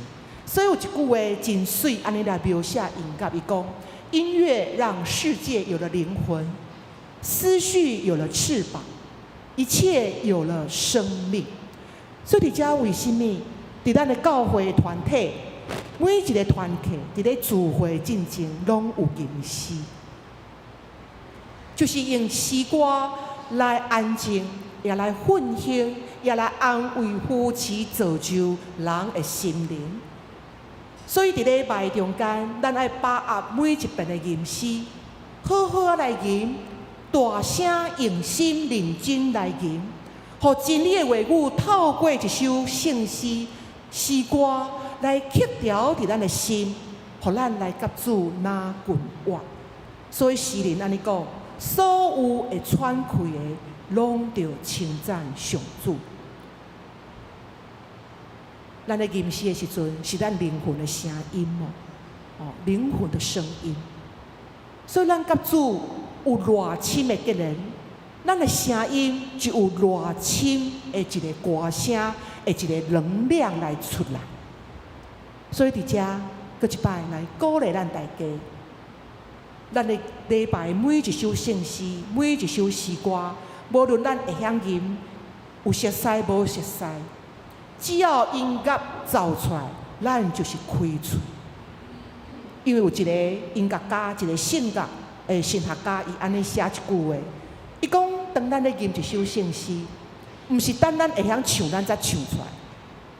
所以有一句話真媠，按呢來描寫音樂，伊講：音樂讓世界有了靈魂，思緒有了翅膀，一切有了生命。所以佇遮為啥物？佇咱的教會團體，每一个團契佇咧聚會進前，攏有吟詩，就是用詩歌來安靜，也來奮興，也來安慰、扶持、造就人的心靈。所以佇禮拜中間，咱愛把握每一遍的吟詩，好好仔來吟，大聲用心認真來吟，予真理的話語透過一首聖詩詩歌來刻牢佇咱的心，予咱來佮主拉近活。所以詩人按呢講：所有會喘氣的，攏著稱讚上主。咱咧吟詩的時陣，是咱靈魂的聲音哦，哦，靈魂的聲音。所以咱佮主有偌深的結連，咱的聲音就有偌深的一个歌聲，的一个能量來出來。所以佇遮，閣一擺來鼓勵咱大家，咱的禮拜每一首聖詩，每一首詩歌，無論咱會曉吟，有熟似無熟似，只要音樂奏出來，咱就是開喙。因為有一個音樂家，一個聖樂的神學家，伊按呢寫一句話，伊講：當咱咧吟一首聖詩，毋是等咱會曉唱，咱才唱出來，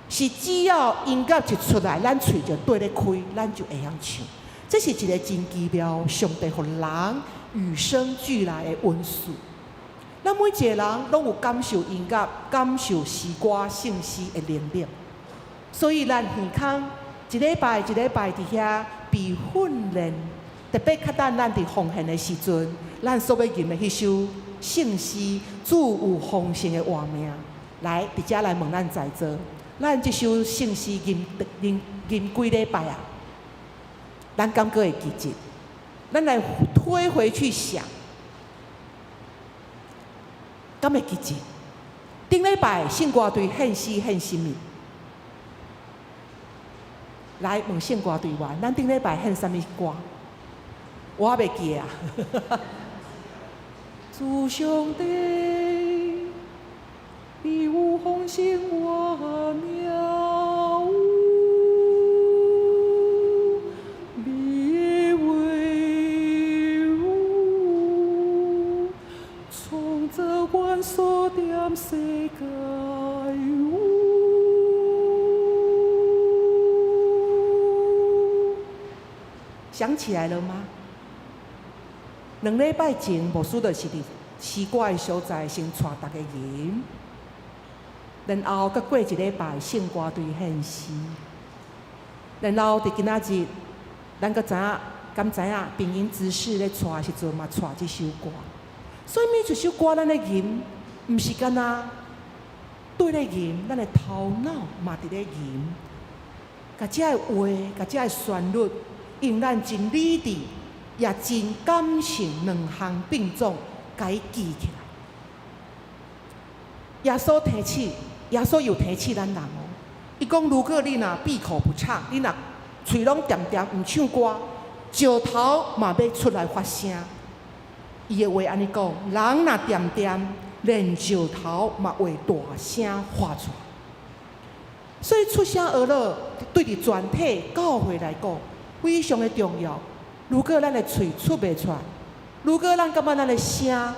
是只要音樂一出來，咱喙就綴咧開，咱就會曉唱。這是一個真奇妙，上帝予人與生俱來的恩賜。咱每一個人攏有感受音樂、感受詩歌、聖詩的能力，所以咱耳空一禮拜一禮拜佇遐被訓練，特別較等咱佇奉獻的時陣，咱所欲吟的彼首聖詩，主有豐盛的活命，來佇遮來問咱在座，咱這首聖詩吟吟吟幾禮拜啊？咱敢閣會記得？咱來推回去想。敢會記得？頂禮拜聖歌隊獻詩獻啥物？來問聖歌隊員，咱頂禮拜獻啥物歌？我猶袂記啊！主上帝，你有豐盛活命，你的話語創造元素踮世界。想起來了嗎？兩禮拜前，牧師就是佇詩歌的所在先帶大家吟，然後閣過一禮拜聖歌隊獻詩，然後佇今仔日，咱閣知影，敢知影平英執事咧帶的時陣嘛帶這首歌，所以每一首歌咱咧吟，毋是干焦綴咧吟，咱的頭腦嘛佇咧吟，共這个話，共這个旋律，用咱真理智，也真感性兩項並重，共伊記起來。耶穌提醒，耶穌又提醒咱人哦。伊講：如果你若閉口不唱，你若喙攏恬恬毋唱歌，石頭嘛欲出來發聲。伊的話按呢講：人若恬恬，連石頭嘛會大聲發出來。所以出聲哀樂，對佇全體教會來講，非常的重要。如果咱的喙出袂出來，如果咱感覺咱的聲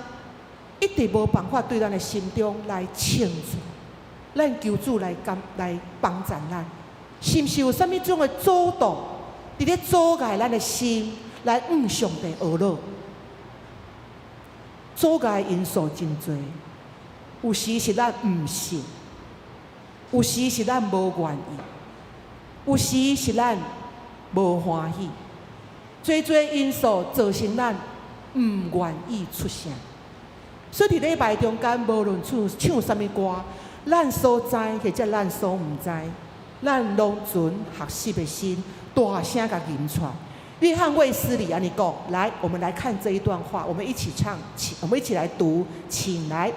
一直無辦法對咱的心中來唱出來，咱求主來幫來幫助咱，是毋是有啥物種的阻擋，佇咧阻礙咱的心來向上帝哀樂？阻礙因素真濟，有時是咱毋信，有時是咱無願意，有時是咱無歡喜，濟濟因素造成咱毋願意出聲。所以佇禮拜中間，無論唱唱啥物歌，咱所知或者咱所毋知，咱攏存學習的心，大聲共吟出來。約翰衛斯理按呢講，來，我們來看這一段話，我們一起唱，請我們一起來讀，請來，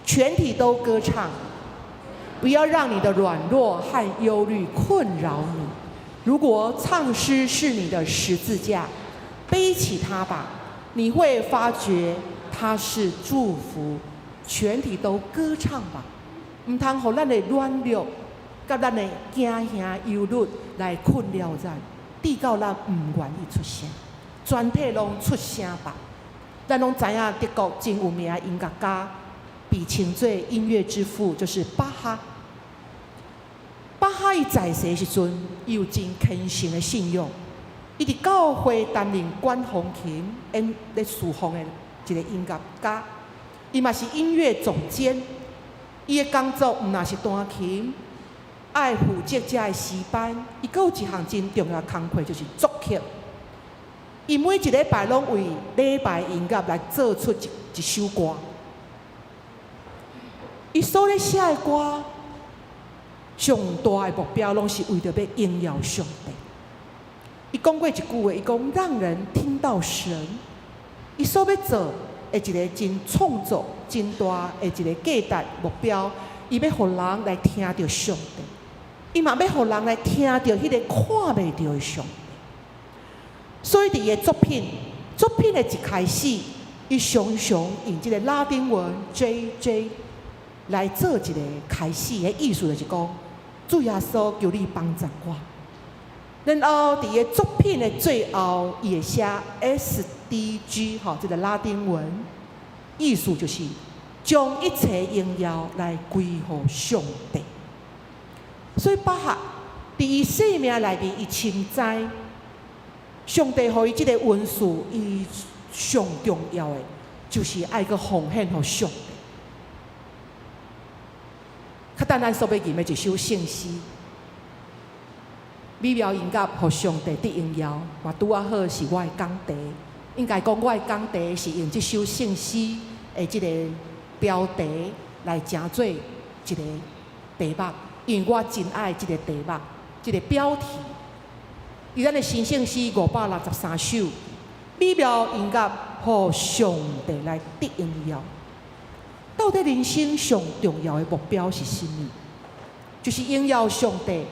全體都歌唱，不要讓你的軟弱和憂慮困擾你。如果唱詩是你的十字架，背起它吧，你會發覺它是祝福。全體都歌唱吧，毋通予咱的軟弱、佮咱的驚嚇、憂慮來困擾咱，直到咱毋願意出聲，全體攏出聲吧。咱攏知影德國真有名的音樂家，被稱做音樂之父，就是巴哈。巴哈伊在世時陣，伊有真虔誠的信仰，伊佇教會擔任管風琴、演咧侍奉的一個音樂家，伊嘛是音樂總監。伊的工作毋但是彈琴，愛負責遮的詩班，伊閣有一項真重要的工課，就是作曲。伊每一禮拜攏為禮拜音樂來做出一首歌。伊所咧寫的歌，上大的目標攏是為著欲榮耀上帝。伊講過一句話，伊講讓人聽到神。伊所欲做的一個真創作、真大的一個價值目標，伊欲予人來聽著上帝，伊嘛欲予人來聽著彼個看袂著的上帝。所以佇伊的作品的一開始，伊常常用這個拉丁文 J J 來做一個開始的意思，就是講主耶穌求你幫助我。然後佇伊的作品的最後，伊會寫 S D G 吼，這個拉丁文意思就是將一切榮耀來歸予上帝。所以巴哈佇伊生命內面，伊深知上帝予伊這個恩賜，伊上重要的就是愛閣奉獻予上帝。較等咱所欲吟的一首聖詩，美妙音樂予上帝得榮耀，嘛拄仔好是我的講題。應該講我的講題是用這首聖詩的這個標題來成做一個題目，因為我真愛這個題目，這個標題。佇咱的新聖詩563首，美妙音樂予上帝來得榮耀。到底人生上重要的目標是啥物？就是榮耀上帝，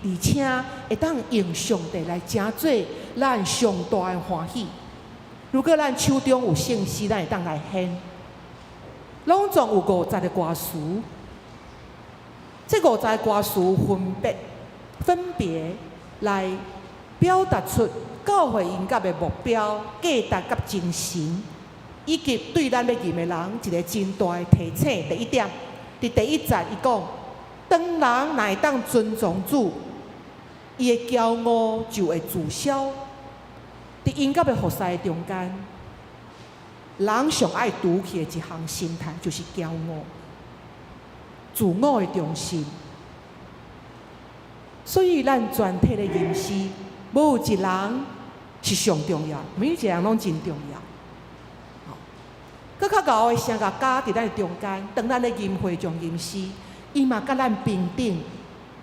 而且會當用上帝來成做咱上大的歡喜。如果咱手中有聖詩，咱會當來獻。攏總有50個歌詞，這50個歌詞分別來表達出教會音樂的目標、價值佮精神，以及對咱欲吟的人一個真大的提醒。第一點，佇第一節伊講，當人若會當尊崇主，伊的驕傲就會註銷。佇音樂的服侍中間，人上愛除去的一項心態就是驕傲、自我的中心。所以咱全體的吟詩，無一人是上重要，每一個人攏真重要。閣較𠢕的聲樂家佇咱的中間，當咱咧吟會眾吟詩，伊嘛佮咱平等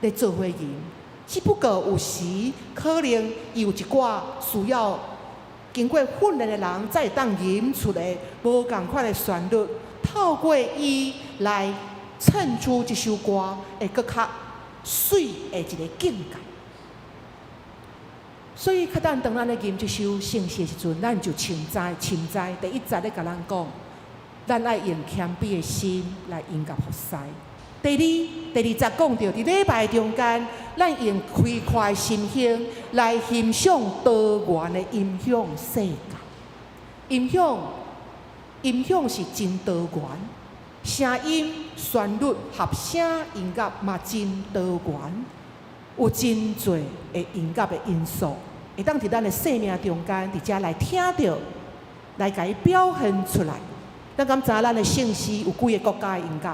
咧做伙吟。只不過有時可能伊有一寡需要經過訓練的人，才會當吟出來無仝款的旋律，透過伊來襯出這首歌會閣較媠的一個境界。所以，較等當咱咧吟這首聖詩的時陣，咱就深知深知第一節咧共咱講，咱愛用謙卑的心來音樂服侍。第二節講著，佇禮拜中間，咱用開闊心胸來欣賞多元的音響世界。音響是真多元，聲音、旋律、合聲音樂嘛真多元，有真濟的音樂的因素，會當佇咱的生命中間，佇遮來聽著，來共伊表現出來。咱敢知咱的聖詩有幾个國家的音樂？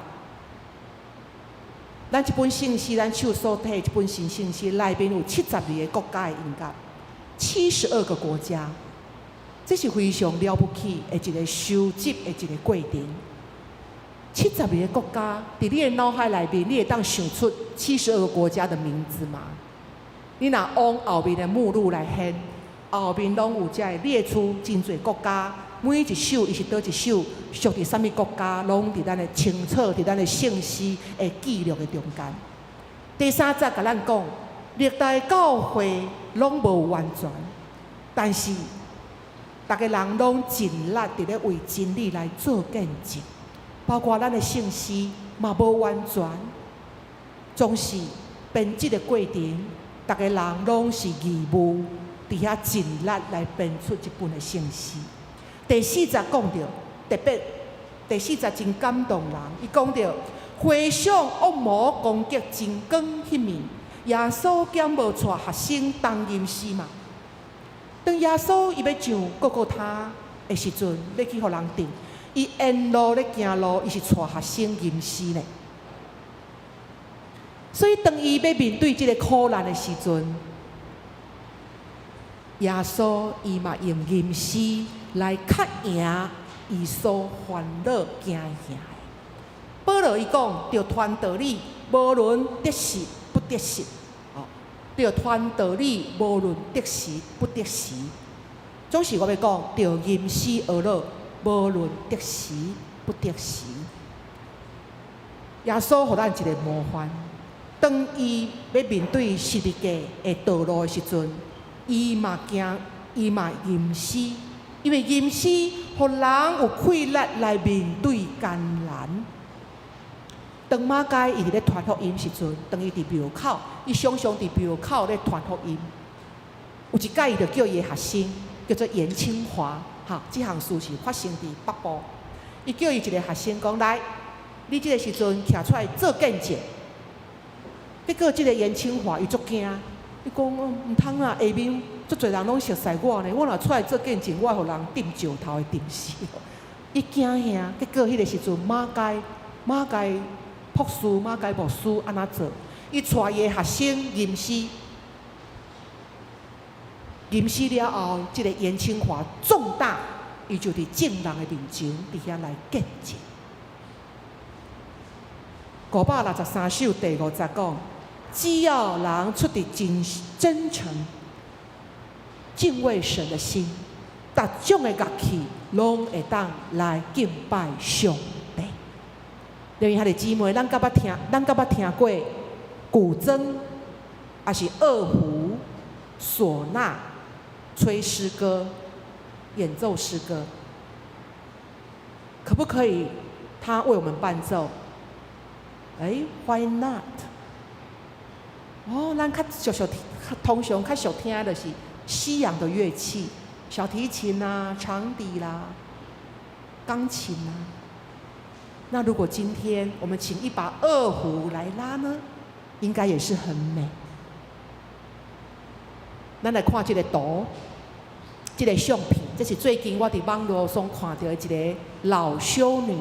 咱這本聖詩，咱手所提這本新聖詩內面有72個國家的音樂，72個國家，這是非常了不起的一個收集的一個過程。72個國家，佇你的腦海內面，你會當想出七十二個國家的名字嗎？你若往後面的目錄來掀，後面攏有遮個列出真濟國家，每一首伊是佗一首屬佇啥物國家，攏佇咱的清楚，佇咱的聖詩的記錄的中間。第三節共咱講，歷代教會攏無完全，但是逐个人攏盡力佇咧為真理來做見證，包括咱的聖詩嘛無完全，總是編輯的過程，逐个人攏是義務佇遐盡力來編出這本的聖詩。第四節講著特別，第四節真感動人，伊講著回想惡魔攻擊真光彼暝，耶穌敢無帶學生同吟詩嘛？當耶穌伊欲上各各他的時陣，欲去予人釘，伊沿路咧行路，伊是帶學生吟詩呢。所以當伊欲面對這个苦難的時陣，耶穌伊嘛用吟詩來較贏伊所煩惱驚嚇的。保羅伊講，著傳道理，無論得時不得時，哦，著傳道理，無論得時不得時。總是我欲講，著吟詩哀樂，無論得時不得時。耶穌予咱一个模範，當伊欲面對十字架的道路的時陣，伊嘛驚，伊嘛吟詩，因為吟詩予人有氣力來面對艱難。當馬該伊佇咧傳福音時陣，當伊佇廟口，伊常常佇廟口咧傳福音。有一擺，伊就叫伊的學生叫做嚴清華，哈，這項事是發生佇北部。伊叫伊一个學生講：來，你這个時陣徛出來做見證。結果，這个嚴清華伊足驚，伊講：毋通啊，下面足濟人攏熟似我呢，我若出來做見證，我會予人釘石頭會釘死。伊驚嚇，結果彼个時陣馬該博士、馬該牧師按怎做？伊帶伊的學生吟詩，吟詩了後，這个嚴清華壯膽，伊就佇眾人的面前，佇遐來見證。563首第五節講：只要人出佇真真誠、敬畏神的心，逐種的樂器攏會當來敬拜上帝。因為兄弟姊妹，咱敢捌聽過古箏，抑是二胡、嗩吶、吹詩歌、演奏詩歌，可不可以？他為我們伴奏？欸，Why not？哦，咱較熟熟，通常較熟聽的就是西洋的樂器，小提琴啊、長笛啦、鋼琴啊。那如果今天我們請一把二胡來拉呢，應該也是很美。咱來看這个圖，這个相片，這是最近我佇網路上看著的一个老修女。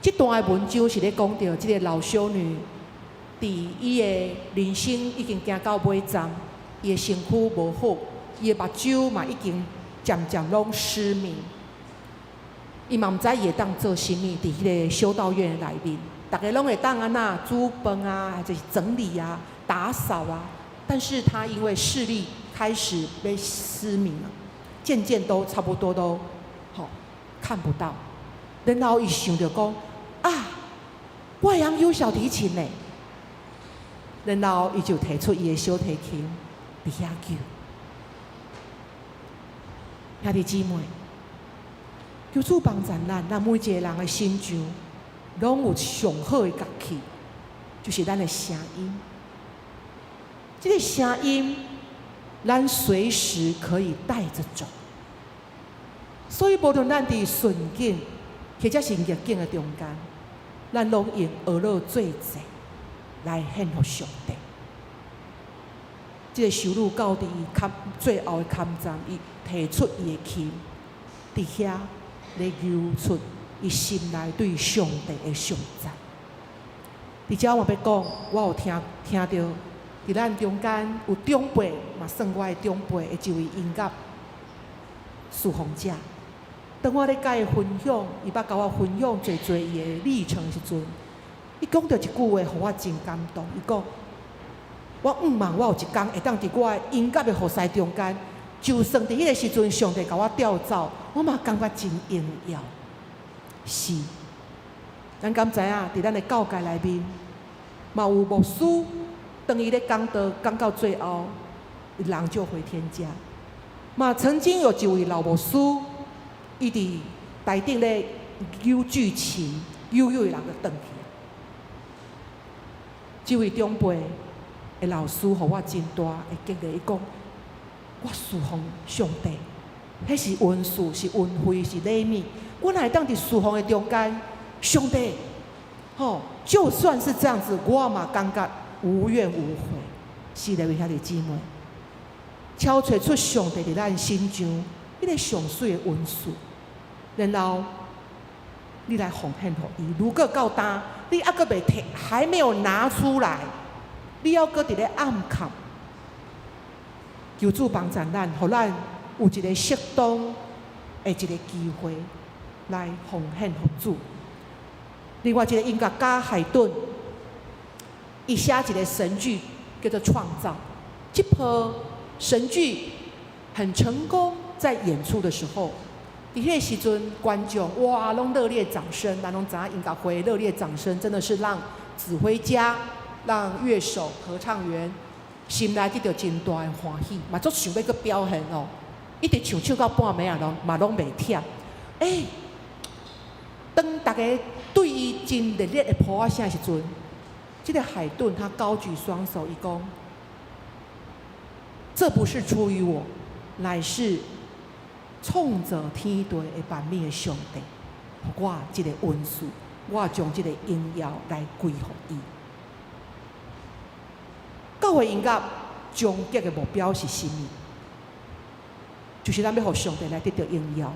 這段的文章是咧講著這个老修女，佇伊的人生已經行到尾站，伊的身軀無好，伊的目睭嘛已經漸漸攏失明。伊嘛毋知伊會當做啥物，佇彼个修道院內面，逐个攏會當按怎煮飯啊，還是整理啊、打掃啊。但是他因為視力開始欲失明了，漸漸都差不多都吼看不到。然後伊想著講啊，我會曉小提琴呢。然後伊就提出伊的小提琴，佇遐彈。兄弟姊妹，求主幫助咱，咱每一個人的身上，攏有上好的樂器，就是咱的聲音。這个聲音，咱隨時可以帶著走。所以，無論咱佇順境或者是逆境的中間，咱攏用哀樂做祭來獻予上帝。這个修女到佇伊坎最後的坎站，伊提出伊的琴，佇遐咧流出伊心內對上帝的頌讚。佇遮我欲講，我有聽聽著，佇咱中間有長輩，嘛算我的長輩的一位音樂侍奉者。當我咧共伊分享，伊捌共我分享濟濟伊的歷程時陣，伊講著一句話，予我真感動。伊講：我向望我有一工會當佇我的音樂的服侍中間，就算佇彼个時陣，上帝共我調走，我嘛感覺真榮耀。是，咱敢知影？佇咱的教界內面，嘛有牧師，當伊咧講道講到最後，人就回天家。嘛曾經有一位老牧師，伊佇台頂咧扭鋸琴，扭扭伊人就轉去。這位長輩的老師，予我真大的激勵。伊講：我侍奉上帝，彼是恩賜，是恩惠，是禮物。我若會當佇侍奉的中間，上帝，吼，就算是這樣子，我嘛感覺無怨無悔。是的，兄弟姊妹，敲揣出上帝佇咱身上彼个上媠的恩賜，然後你來奉獻予伊。如果到今你猶閣袂提，還沒有拿出來，你猶閣佇咧暗藏。求主幫助咱，予咱有一個適當的一個機會來奉獻予主。另外一個音樂家海頓，伊寫一個神劇叫做《創造》，這部神劇很成功，在演出的時候，佇彼個時陣，觀眾哇，攏熱烈掌聲，咱攏知影音樂會熱烈掌聲，真的是讓指揮家、讓樂手、合唱員心內得著真大的歡喜，嘛足想欲閣表現哦。一直唱唱到半暝啊，攏嘛攏袂忝。欸，當逐家對伊真熱烈的拍仔聲的時陣，這個海頓他高舉雙手，伊講：這不是出於我，乃是創造天地的萬物的上帝，予我這個恩賜，我將這個榮耀來歸予伊。教會音樂終極的目標是啥物？就是咱欲予上帝來得著榮耀。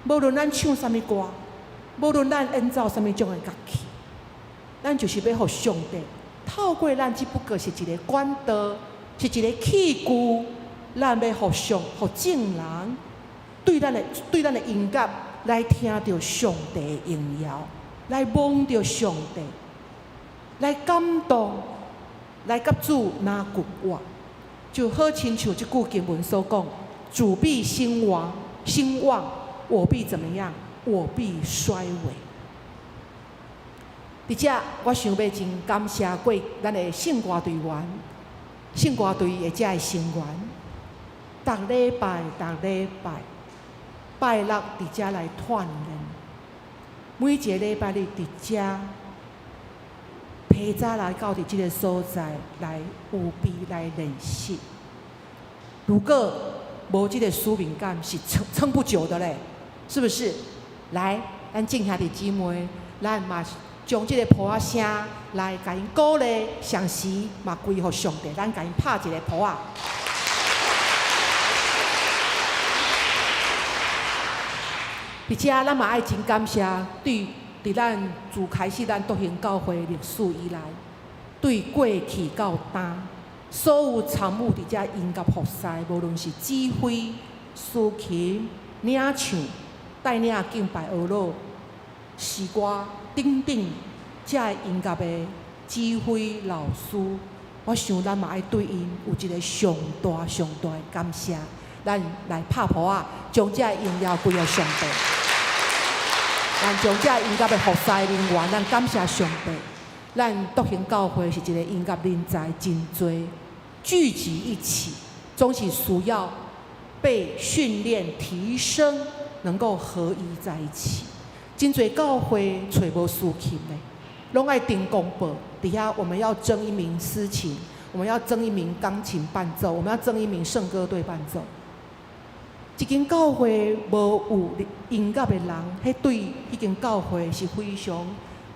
無論咱唱啥物歌，無論咱演奏啥物種的樂器，咱就是欲予上帝透過咱，只不過是一個管道，是一個器具，咱欲予上，予眾人對咱的音樂來聽著上帝的榮耀，來摸著上帝，來感動，來佮主相共活，就好親像這句經文所講：主必興旺，興旺，我必怎麼樣？我必衰微。佇遮，我想欲真感謝過咱的聖歌隊員、聖歌隊的遮的成員，逐禮拜、逐禮拜拜六佇遮來鍛鍊，每一个禮拜日佇遮提早來到佇這个所在來預備來練習。如果無這个使命感，是撐不久的咧，是不是？來，咱眾兄弟姊妹，咱嘛將這個噗仔聲來共𪜶鼓勵，同時嘛歸予上帝，咱共𪜶拍一個噗仔。佇遮，咱嘛愛真感謝，對佇咱自開始咱獨行教會歷史以來，對過去到今，所有參與佇遮音樂服侍，無論是指揮、司琴、領唱、帶領敬拜歌樂、詩歌等等，遮的音樂的指揮老師，我想咱嘛愛對𪜶有一个上大上大的感謝。咱來拍噗仔，將這榮耀歸予上帝。咱將這音樂的服侍人員，咱感謝上帝。咱獨行教會是一个音樂人才真濟聚集一起，總是需要被訓練提升，能夠合一在一起。真濟教會揣無司琴的，攏愛訂公報。底下我們要徵一名司琴，我們要徵一名鋼琴伴奏，我們要徵一名聖歌隊伴奏。一間教會無有音樂的人，彼對彼間教會是非常，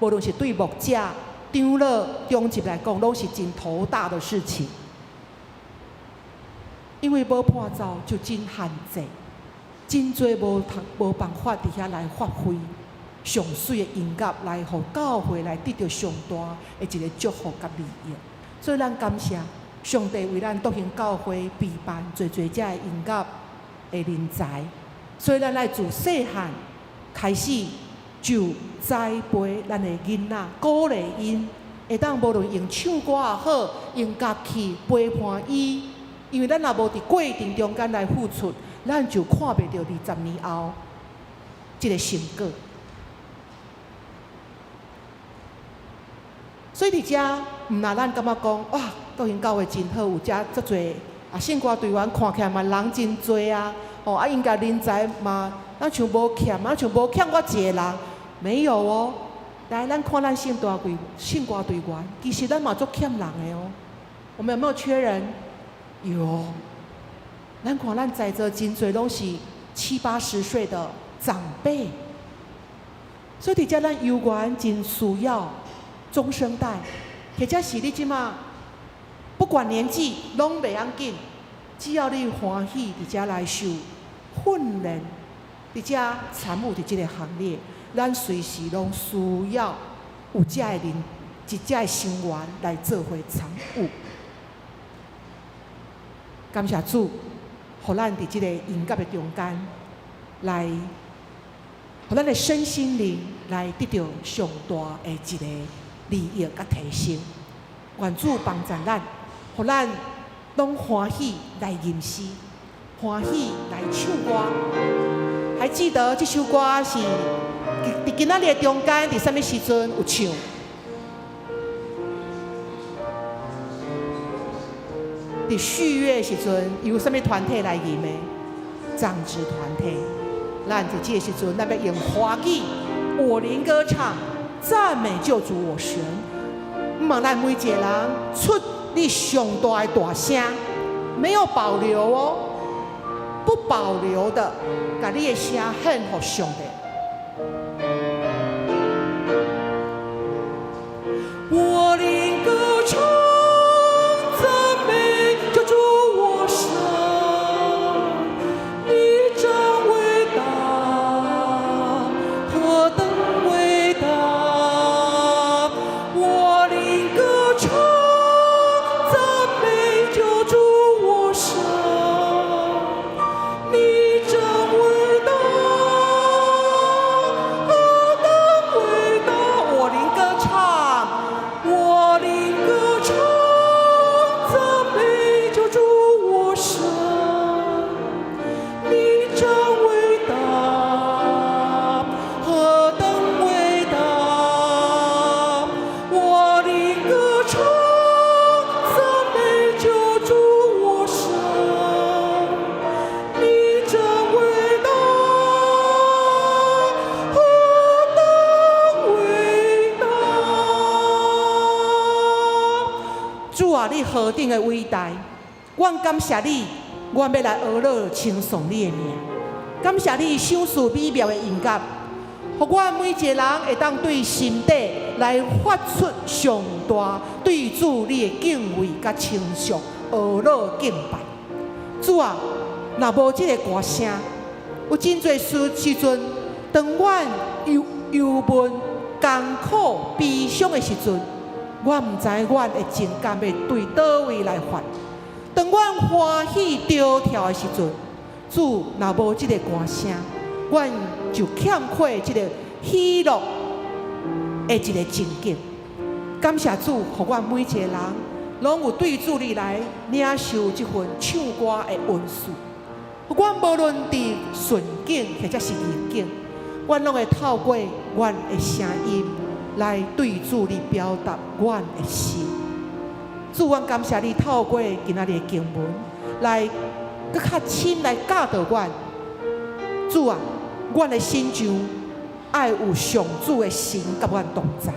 無論是對牧者、長老、長執來講，攏是真頭大的事情。因為無伴奏就真限制，真濟無通無辦法佇遐來發揮上媠的音樂，來予教會來得著上大的一個祝福佮利益。所以咱感謝上帝為咱獨行教會備辦濟濟遮的音樂的人才，所以咱愛自細漢開始就栽培咱的囡仔，鼓勵𪜶會當無論用唱歌也好，用樂器陪伴伊，因為咱若無佇過程中間來付出，咱就看袂著20年後這个成果。所以佇遮，毋若咱感覺講，哇，國興教會真好，有遮足濟啊，聖歌隊員看起來嘛人真濟啊，吼啊，應該人才嘛，咱像無欠，咱像無欠我一个人，沒有哦。來，咱看咱聖歌隊聖歌隊員，其實咱嘛足欠人的哦。我們有沒有缺人？有。咱看咱在座真濟攏是七八十歲的長輩，所以佇遮咱猶原真需要中生代，或者是你這馬不管年紀攏袂要緊，只要你歡喜佇遮來受訓練，佇遮參與佇這个行列，咱隨時攏需要有遮的人，一遮的成員來做伙參與。感謝主，予咱佇這个音樂的中間，來，予咱的身心靈來得著上大的一个利益佮提升。願主幫助咱，予咱攏歡喜來吟詩，歡喜來唱歌。還記得這首歌是佇今仔日的中間，佇啥物時陣有唱？佇續約時陣，由啥物團體來吟的？長執團體。咱佇這個時陣，咱欲用華語，我靈歌唱，讚美救主我神。毋望咱每一個人出你上大的大聲，沒有保留哦，不保留的，共你的聲獻予上帝。我靈歌唱，讚美救主我神，你真偉大，何等偉大！我靈歌唱，讚美救主我神，你真偉大，何等偉大！我靈歌唱，我靈歌唱，讚美救主我神，你真偉大，何等偉大！我靈歌唱，讚美救主我神，你真偉大，何等偉大！主啊，你何等的偉大！阮感謝你，阮欲來呵咾稱頌你的名。感謝你賞賜美妙的音樂，予阮每一個人會當對心底來發出上大對主你的敬畏佮稱頌，呵咾敬拜。主啊，若無這个歌聲，有真濟時時陣，當阮憂憂悶、艱苦、悲傷的時陣，我毋知阮的情感欲對佗位來發。當阮歡喜跳跳的時陣，主若無這个歌聲，阮就欠缺這个喜樂的一个情景。感謝主，予阮每一個人攏有對主你來領受這份唱歌的恩賜。阮無論佇順境或者是逆境，阮攏會透過阮的聲音來對主你表達阮的心。主，阮感謝你透過今仔日的經文來閣較深來教導阮。主啊，阮的身上愛有上主的神佮阮同在。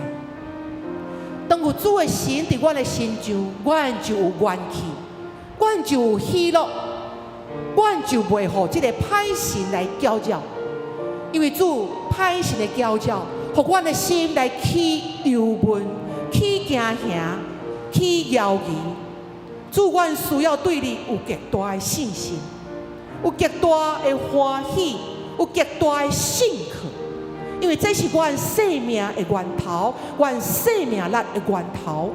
當有主的神佇阮的身上，阮就有元氣，阮就有喜樂，阮就袂予這个歹神來攪擾。因為主歹神的攪擾，予阮的心來起憂悶、起驚嚇、起猶疑。主，阮需要對你有極大的信心，有極大的歡喜，有極大的信靠。因為這是阮生命的源頭，阮生命力的源頭。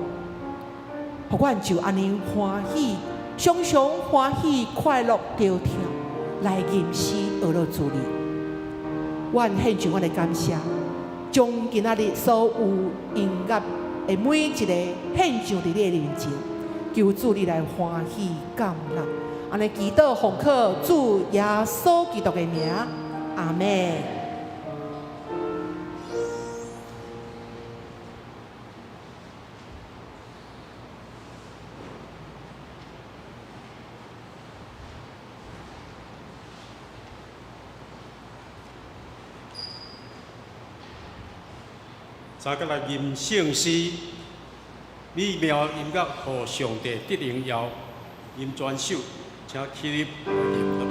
予阮就按呢歡喜，常常歡喜快樂跳跳來吟詩呵咾主你。阮獻上阮的感謝，將今仔日所有音樂的每一个獻上佇你的面前，求主你來歡喜感納。按呢祈禱奉靠主耶穌基督的名，阿們。再閣來吟聖詩，美妙音樂，予上帝得榮耀。吟全首，請起立來吟讀。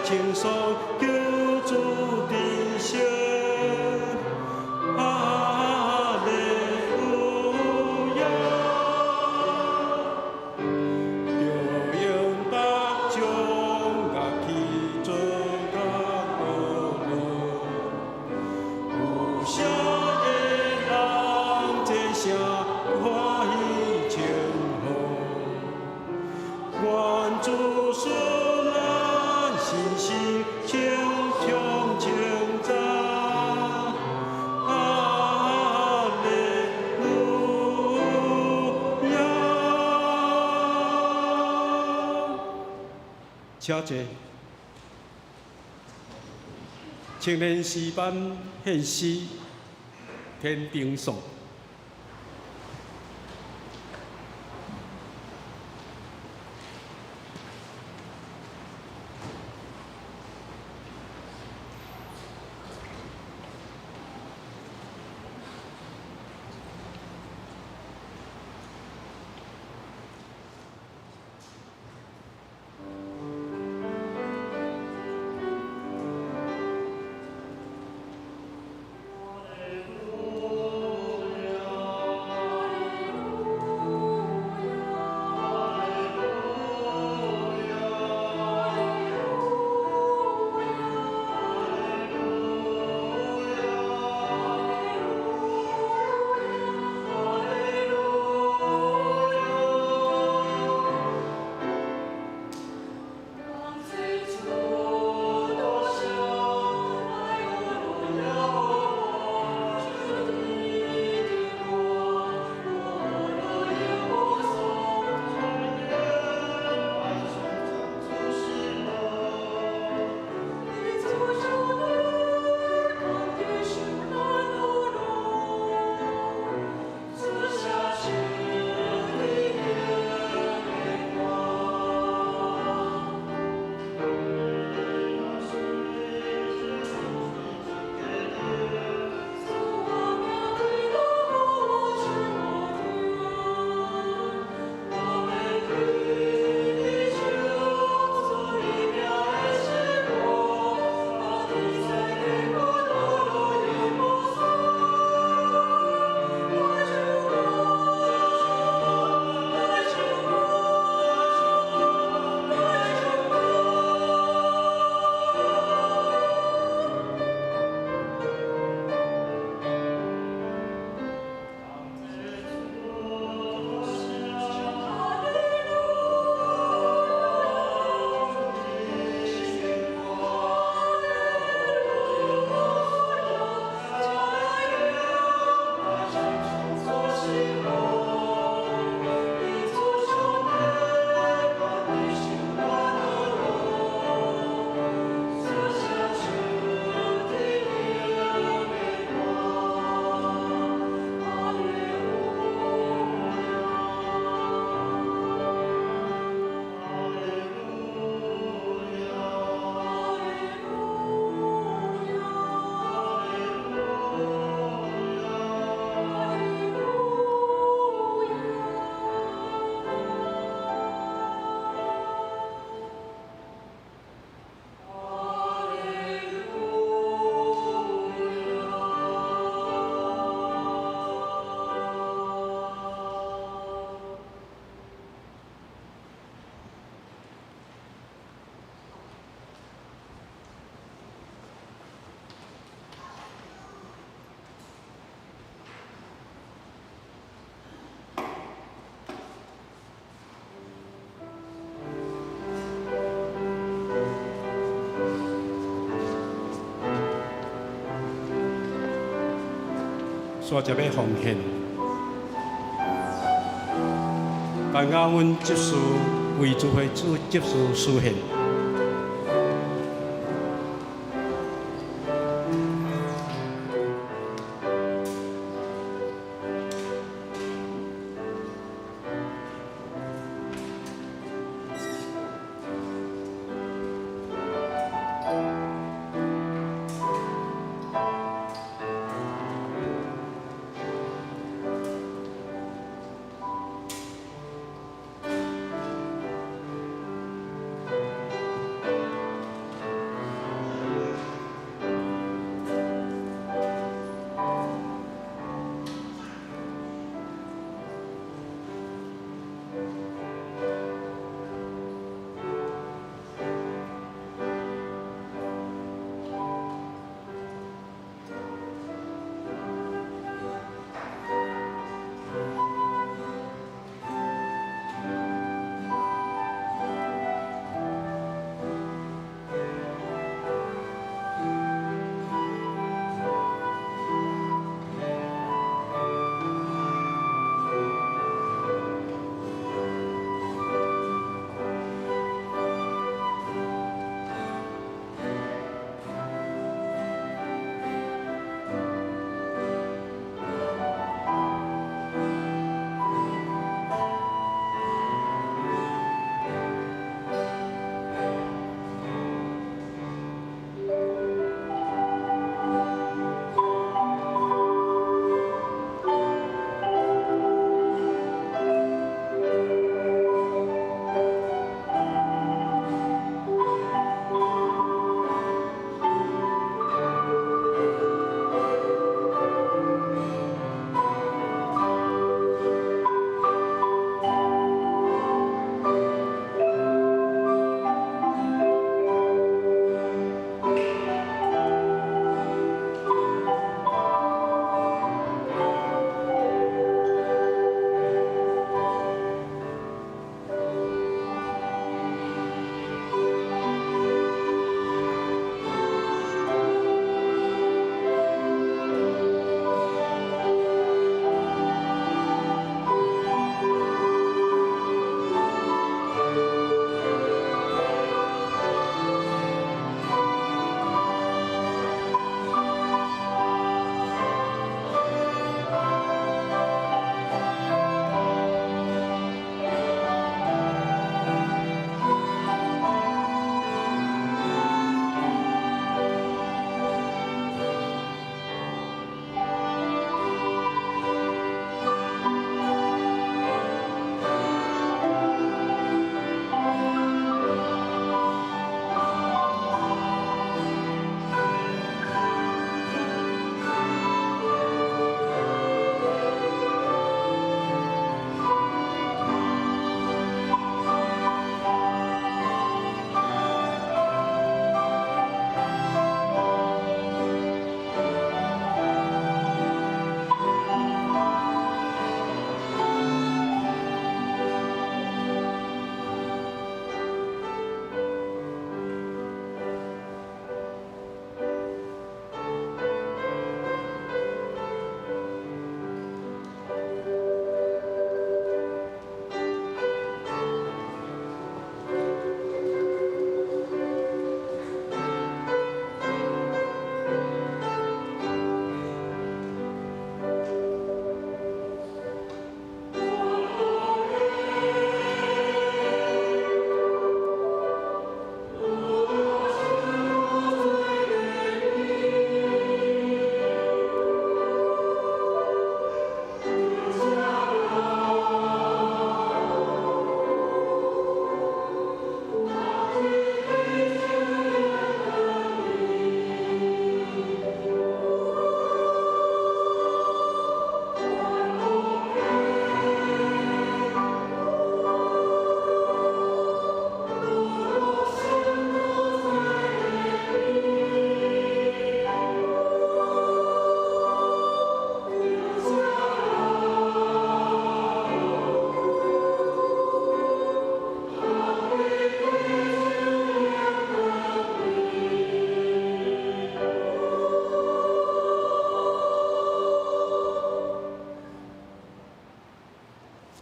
请坐。青年诗班献诗《天顶颂》。我煞才欲奉獻。陳雅芬執事為主會主執事司獻。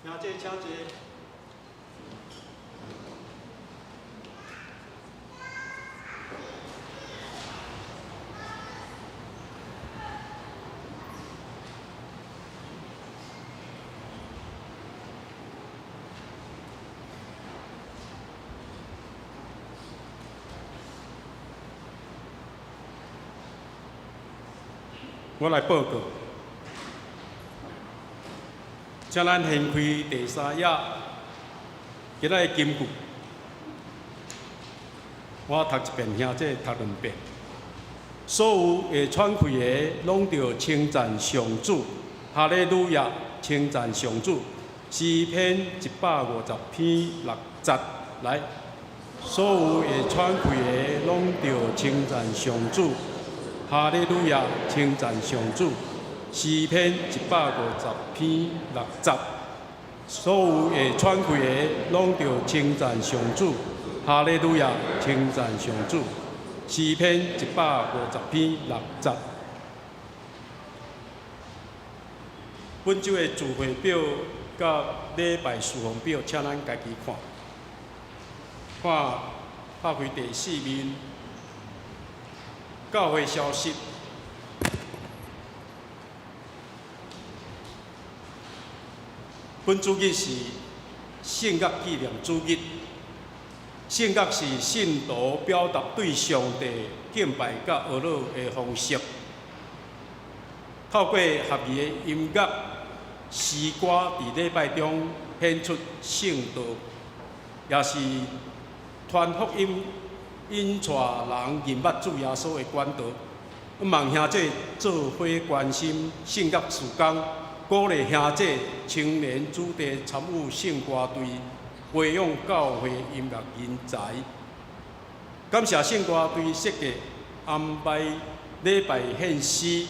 兄姐，請坐。我來報告，請咱掀開第三頁，今仔的金句，我讀一遍，兄姐讀兩遍。所有會喘氣的，攏著稱讚上主，哈利路亞！稱讚上主。詩篇150篇6節，來，所有會喘氣的，攏著稱讚上主。哈利路亞！稱讚上主。詩篇150篇6節，所有會喘氣的，攏著稱讚上主。哈利路亞！稱讚上主。詩篇150篇6節。本週的聚會表佮禮拜事奉表，請咱家己看。看拍開第四面，教會消息。本主日是聖樂紀念主日。聖樂是信徒表達對上帝敬拜佮呵咾的方式。透過合宜的音樂、詩歌，佇禮拜中顯出聖道，也是傳福音、引帶人認捌主耶穌的管道。望兄弟做伙關心聖樂事工，鼓勵兄弟青年主題參與聖歌隊，培養教會音樂人才。感謝聖歌隊設計安排禮拜獻詩，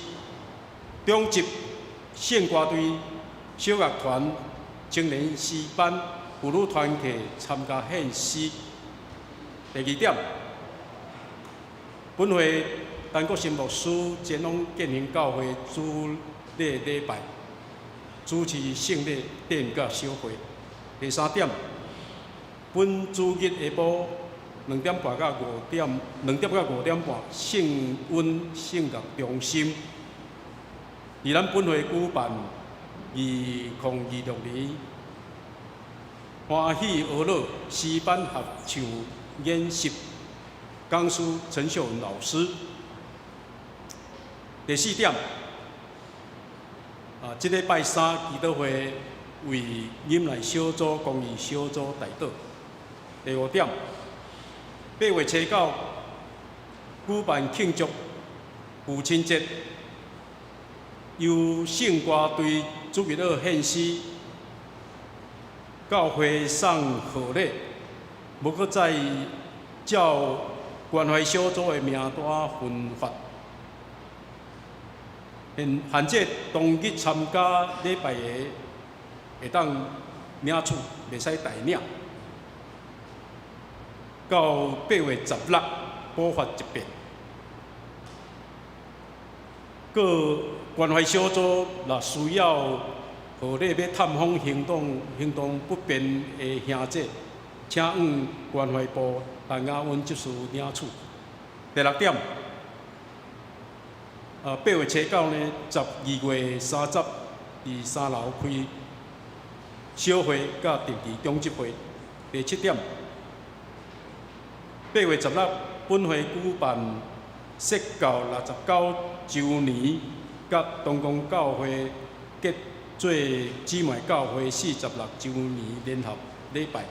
中集聖歌隊、小樂團、青年詩班、婦女團契參加獻詩。第二點，本會陳國新牧師前往建興教會主禮禮拜，主持聖禮典佮小會。第三點，本主日下晡2點半到5點，2點到5點半，聖恩聖樂中心，佇咱本會舉辦2026年歡喜呵咾詩班合唱演習，講師陳秀文老師。第四點，啊，這禮拜三祈禱會為忍耐小組公義小組代禱。第五點，8月初9舉辦慶祝父親節，由聖歌隊主日學獻詩，教會送賀禮，無閣再照關懷小組的名單分發。限限制當日參加禮拜的會當領取，袂使代領。到8月16補發一遍。閣關懷小組若需要賀禮欲探訪行動不便的兄姐，請往關懷部陳雅溫執事領取。第六點，8月初9呢，12月30佇三樓開小會佮定期中執會。第七點，8月16本會舉辦設教69週年，佮東光教會結做姊妹教會46週年聯合禮拜。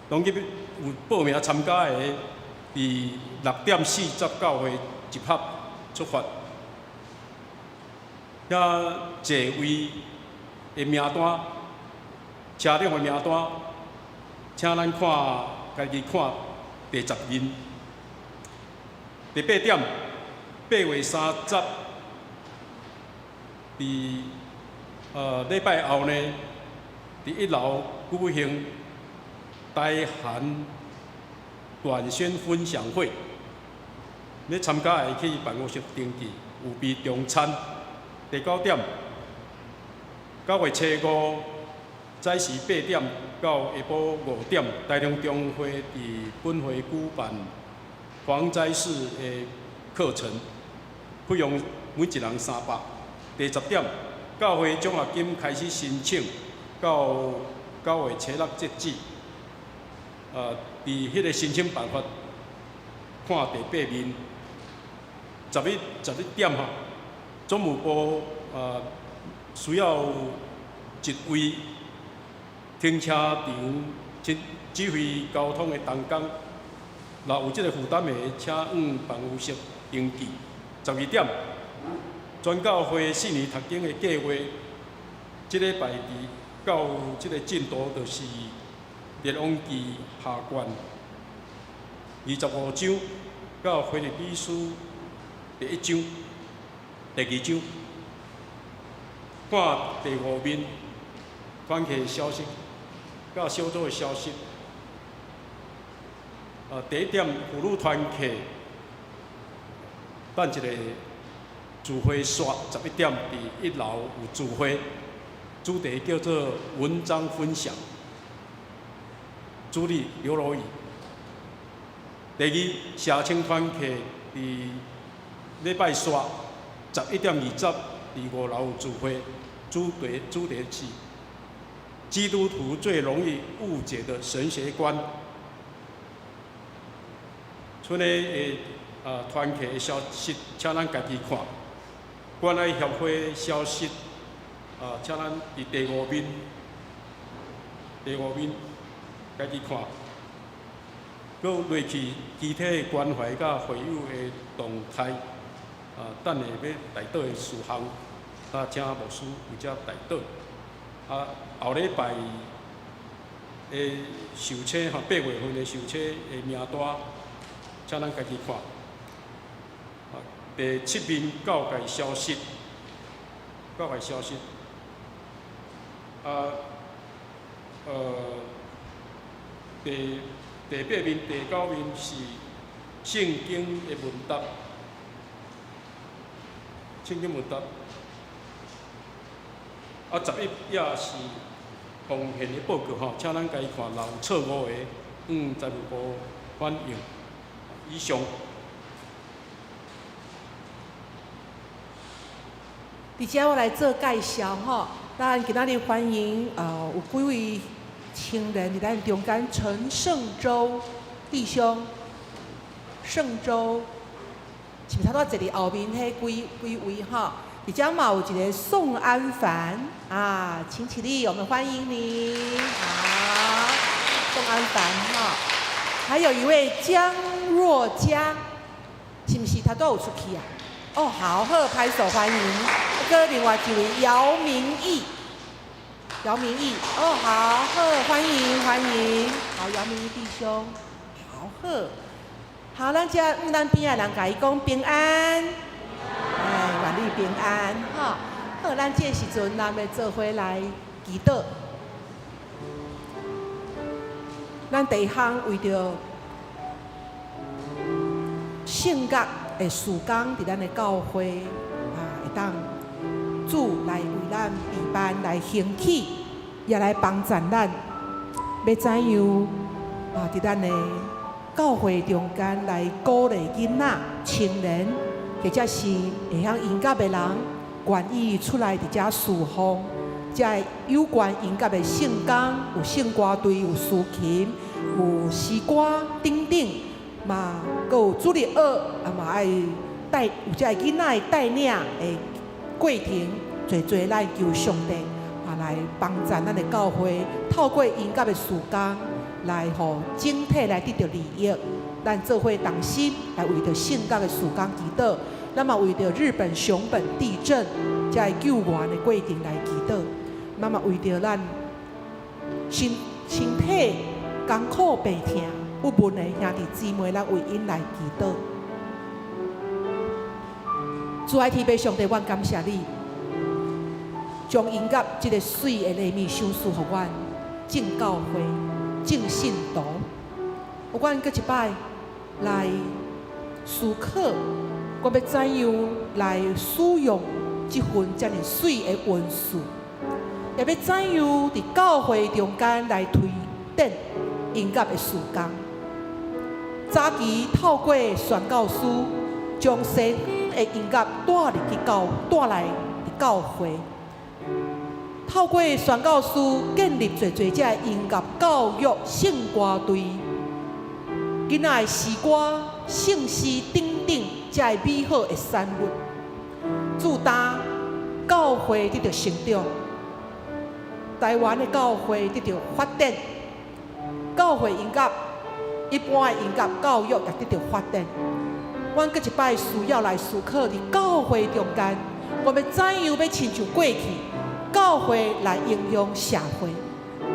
當日有報名參加的，佇6點40教會集合出發。遐座位的名單，車輛的名單，請咱看家己看第10面。第八點，8月30，佇禮拜後呢，佇一樓舉行台韓短宣分享會，欲參加的去辦公室登記，有備中餐。第九點，9月初5，早時8點到下晡5點，台中中會佇本會舉辦防災士的課程，費用每一人300。第十點，教會獎學金開始申請，到9月初6截止。佇彼個申請辦法，看第八面。11點吼，總務部需要一位停車場指指揮交通的同工，若有這个負擔的，請往辦公室登記。12點，全教會四年讀經的計劃，這禮拜佇到這个進度就是列王記下卷25章到腓立比書第一章、第二章，看第五面團契消息，佮小組的消息。第一點，婦女團契，等一下聚會煞11點，佇一樓有聚會，主題叫做文章分享，主理劉羅宇。第二，社青團契佇禮拜四11點20，佇五樓有聚會，主題是基督徒最容易誤解的神學觀。村里的團契的消息，請咱家己看。關愛協會消息，請咱佇第五面，第五面家己看。閣有落去其他的關懷佮會友的動態，等下欲代禱的事項，請牧師負責代禱。後禮拜的受洗吼，8月份的受洗的名單，請咱家己看。第七面教界消息，教界消息，第八面、第九面是聖經的問答，聖經問答。11頁是奉獻的報告吼，請咱家己看，若有錯誤的，向財務部反映。以上。佇遮我來做介紹吼，咱今仔日歡迎有幾位青年佇咱中間，陳勝洲弟兄，勝洲，是毋是頭拄仔坐佇後面彼幾幾位吼？佇遮嘛有一个宋安凡啊，請起立，我們歡迎你。好，宋安凡哈，還有一位江若佳，是毋是頭拄仔有出去啊？哦，好，好，拍手歡迎。閣另外一位姚明義，姚明義，哦，好，好，歡迎歡迎，好，姚明義弟兄，好好，好，咱遮咱邊仔人共伊講平安，哎，願你平安，哈，好，咱這時陣咱欲做伙來祈禱，咱第一項為著聖樂的事工，佇咱的教會啊，會當主來為咱備辦來興起，也來幫助咱，欲怎樣啊？佇咱的教會中間來鼓勵囡仔、青年，或者是會曉音樂的人，願意出來佇遮侍奉，遮有關音樂的聖工，有聖歌隊，有司琴，有詩歌等等，嘛，閣有主日學，啊嘛愛帶有遮囡仔的帶領的過程，濟濟咱求上帝啊來幫助咱的教會，透過音樂的事工，來予整體來得著利益。咱做伙同心來為著聖樂的事工祈禱，咱嘛為著日本熊本地震遮个救援的過程來祈禱，咱嘛為著咱身身體艱苦病痛有問的兄弟姊妹，咱為𪜶來祈禱。主愛天父上帝，阮感謝你，將音樂這个媠的禮物賞賜予阮，眾教會、眾信徒。阮閣一擺來思考，我欲怎樣來使用這份遮爾媠的恩賜？也欲怎樣佇教會中間來推展音樂的事工。早期透過宣教師將西方的音樂帶入去教，帶來佇教會。透過宣教師建立濟濟這个音樂教育聖歌隊，囡仔的詩歌、聖詩等等，這个美好的產物。自打教會得著成長，台灣的教會得著發展，教會音樂一般的音樂教育也得著發展。阮閣一擺需要來思考，佇教會中間，我欲怎樣欲親像過去，教會來影響社會，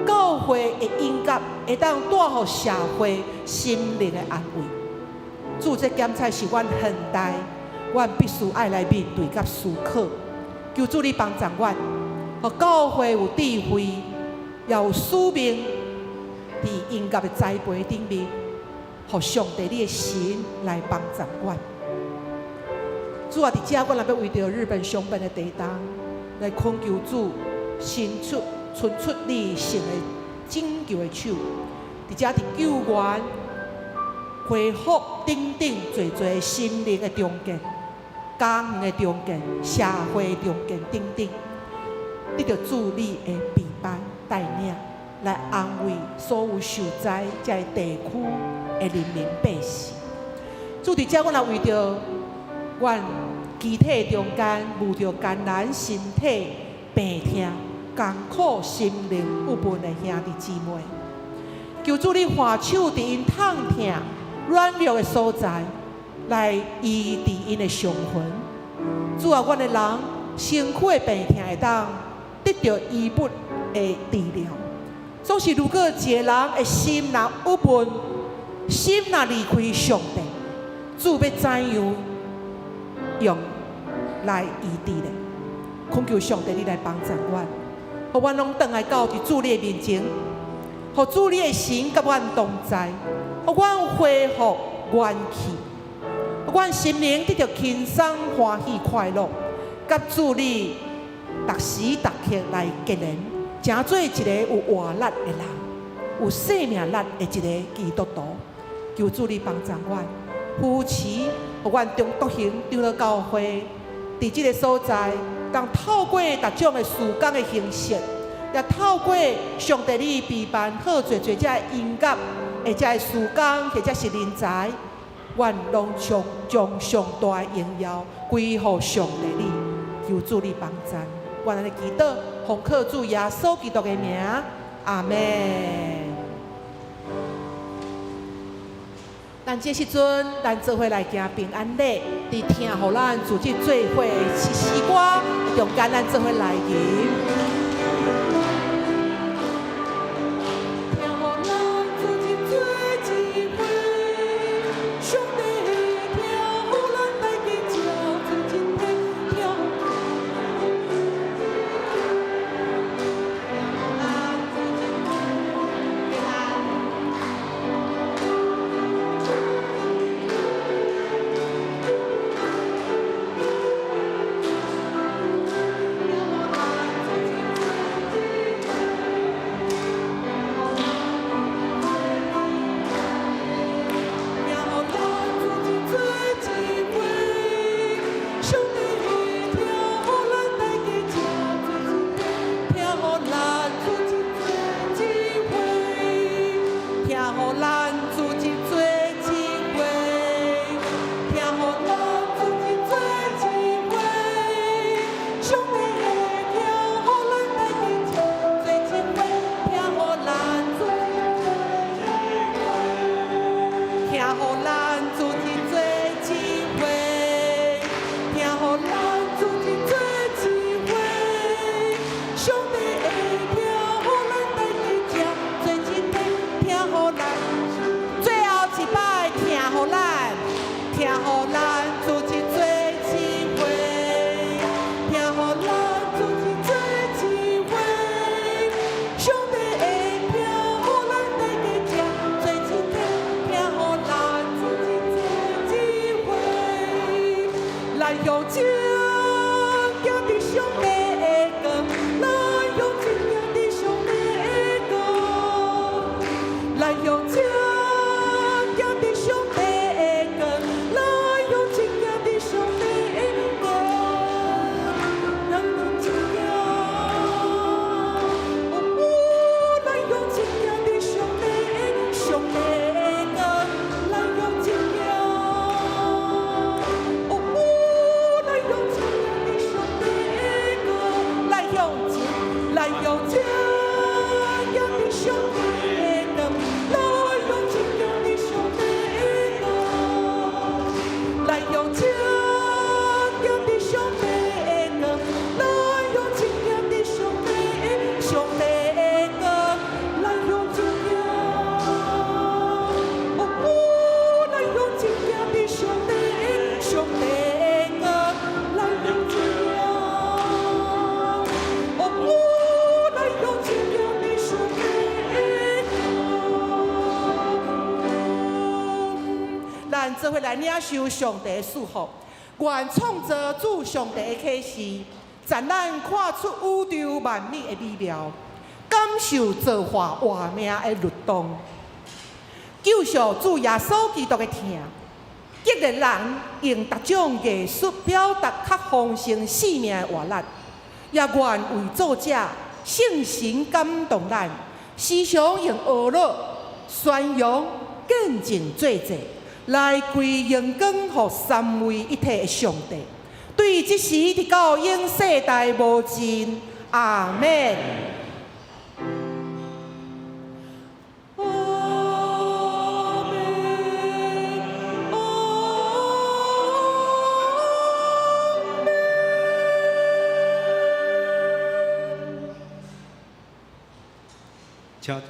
教會的音樂會當帶予社會心靈的安慰。主，這檢採是阮現代，阮必須愛來面對佮思考。求主你幫助阮，予教會有智慧，也有使命，佇音樂的栽培頂面，予上帝你的神來幫助阮。主啊，佇遮阮若欲為著日本熊本的地動來懇求主伸出、伸出你聖的拯救的手，佇遮佇救援、恢復等等濟濟心靈的重建、家園的重建、社會重建等等，得著主你的庇佑帶領，來安慰所有受災這个地區的人民百姓。主，佇遮，阮若為著阮肢體中間遇著艱難、身體病痛、艱苦、心靈鬱悶的兄弟姊妹，求主你按手佇𪜶痛疼、軟弱的所在，來醫治𪜶的傷痕。主啊，阮的人身軀的病痛會當得著醫物的治療。總是如果一个人的心若鬱悶，心若離開上帝，主欲怎樣用來醫治呢？懇求上帝你來幫助阮，予阮攏轉來到佇主你的面前，予主你的神佮阮同在，予阮恢復元氣，予阮心靈得著輕鬆、歡喜、快樂，佮主你逐時逐刻來結連，成做一个有活力的人，有生命力的一个基督徒。求主你幫助阮，扶持，予阮中獨行長老教會，佇這个所在，當透過各種的事工的形式，也透過上帝你備辦好濟濟這音樂，或者事工，或者是人才，阮攏將將上大的榮耀歸予上帝你，求主你幫助。阮按呢祈禱，奉靠主耶穌基督的名，阿們。咱這時陣，咱做伙來行平安禮，佇聽予咱組織做伙的詩歌中間，咱做伙來吟。聽予咱組織做一伙，上帝聽予咱大家做一體，聽予咱組織平安。聽予咱組織來領受上帝的祝福。願創造主上帝的啟示，贈咱看出宇宙萬物的美妙，感受造化活命的律動。救贖主耶穌基督的疼，激勵人用各種藝術表達較豐盛生命的活力，也願為作者聖神感動咱，時常用呵咾宣揚見證做祭，來歸榮光予三位一體的上帝。對這時直到永世代無盡，阿們。阿們，阿們。請坐。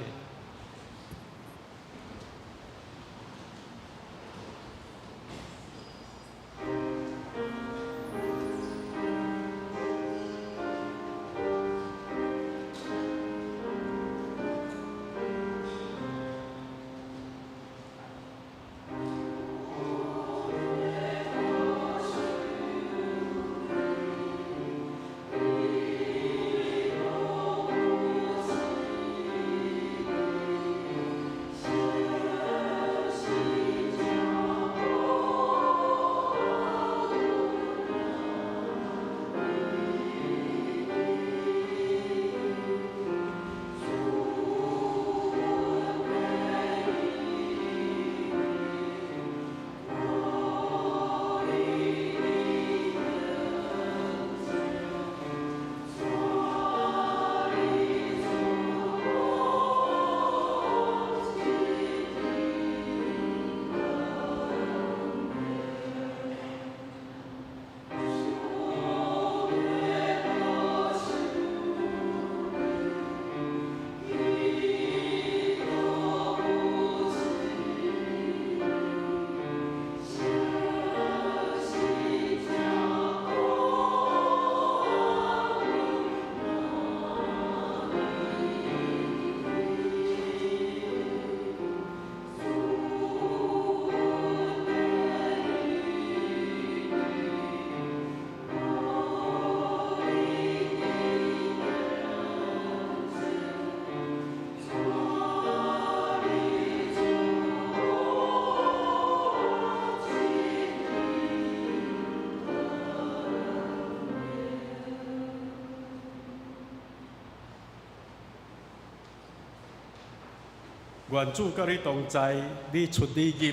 願主佮你同在，你出你入，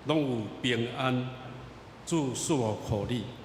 攏有平安。主賜福予你。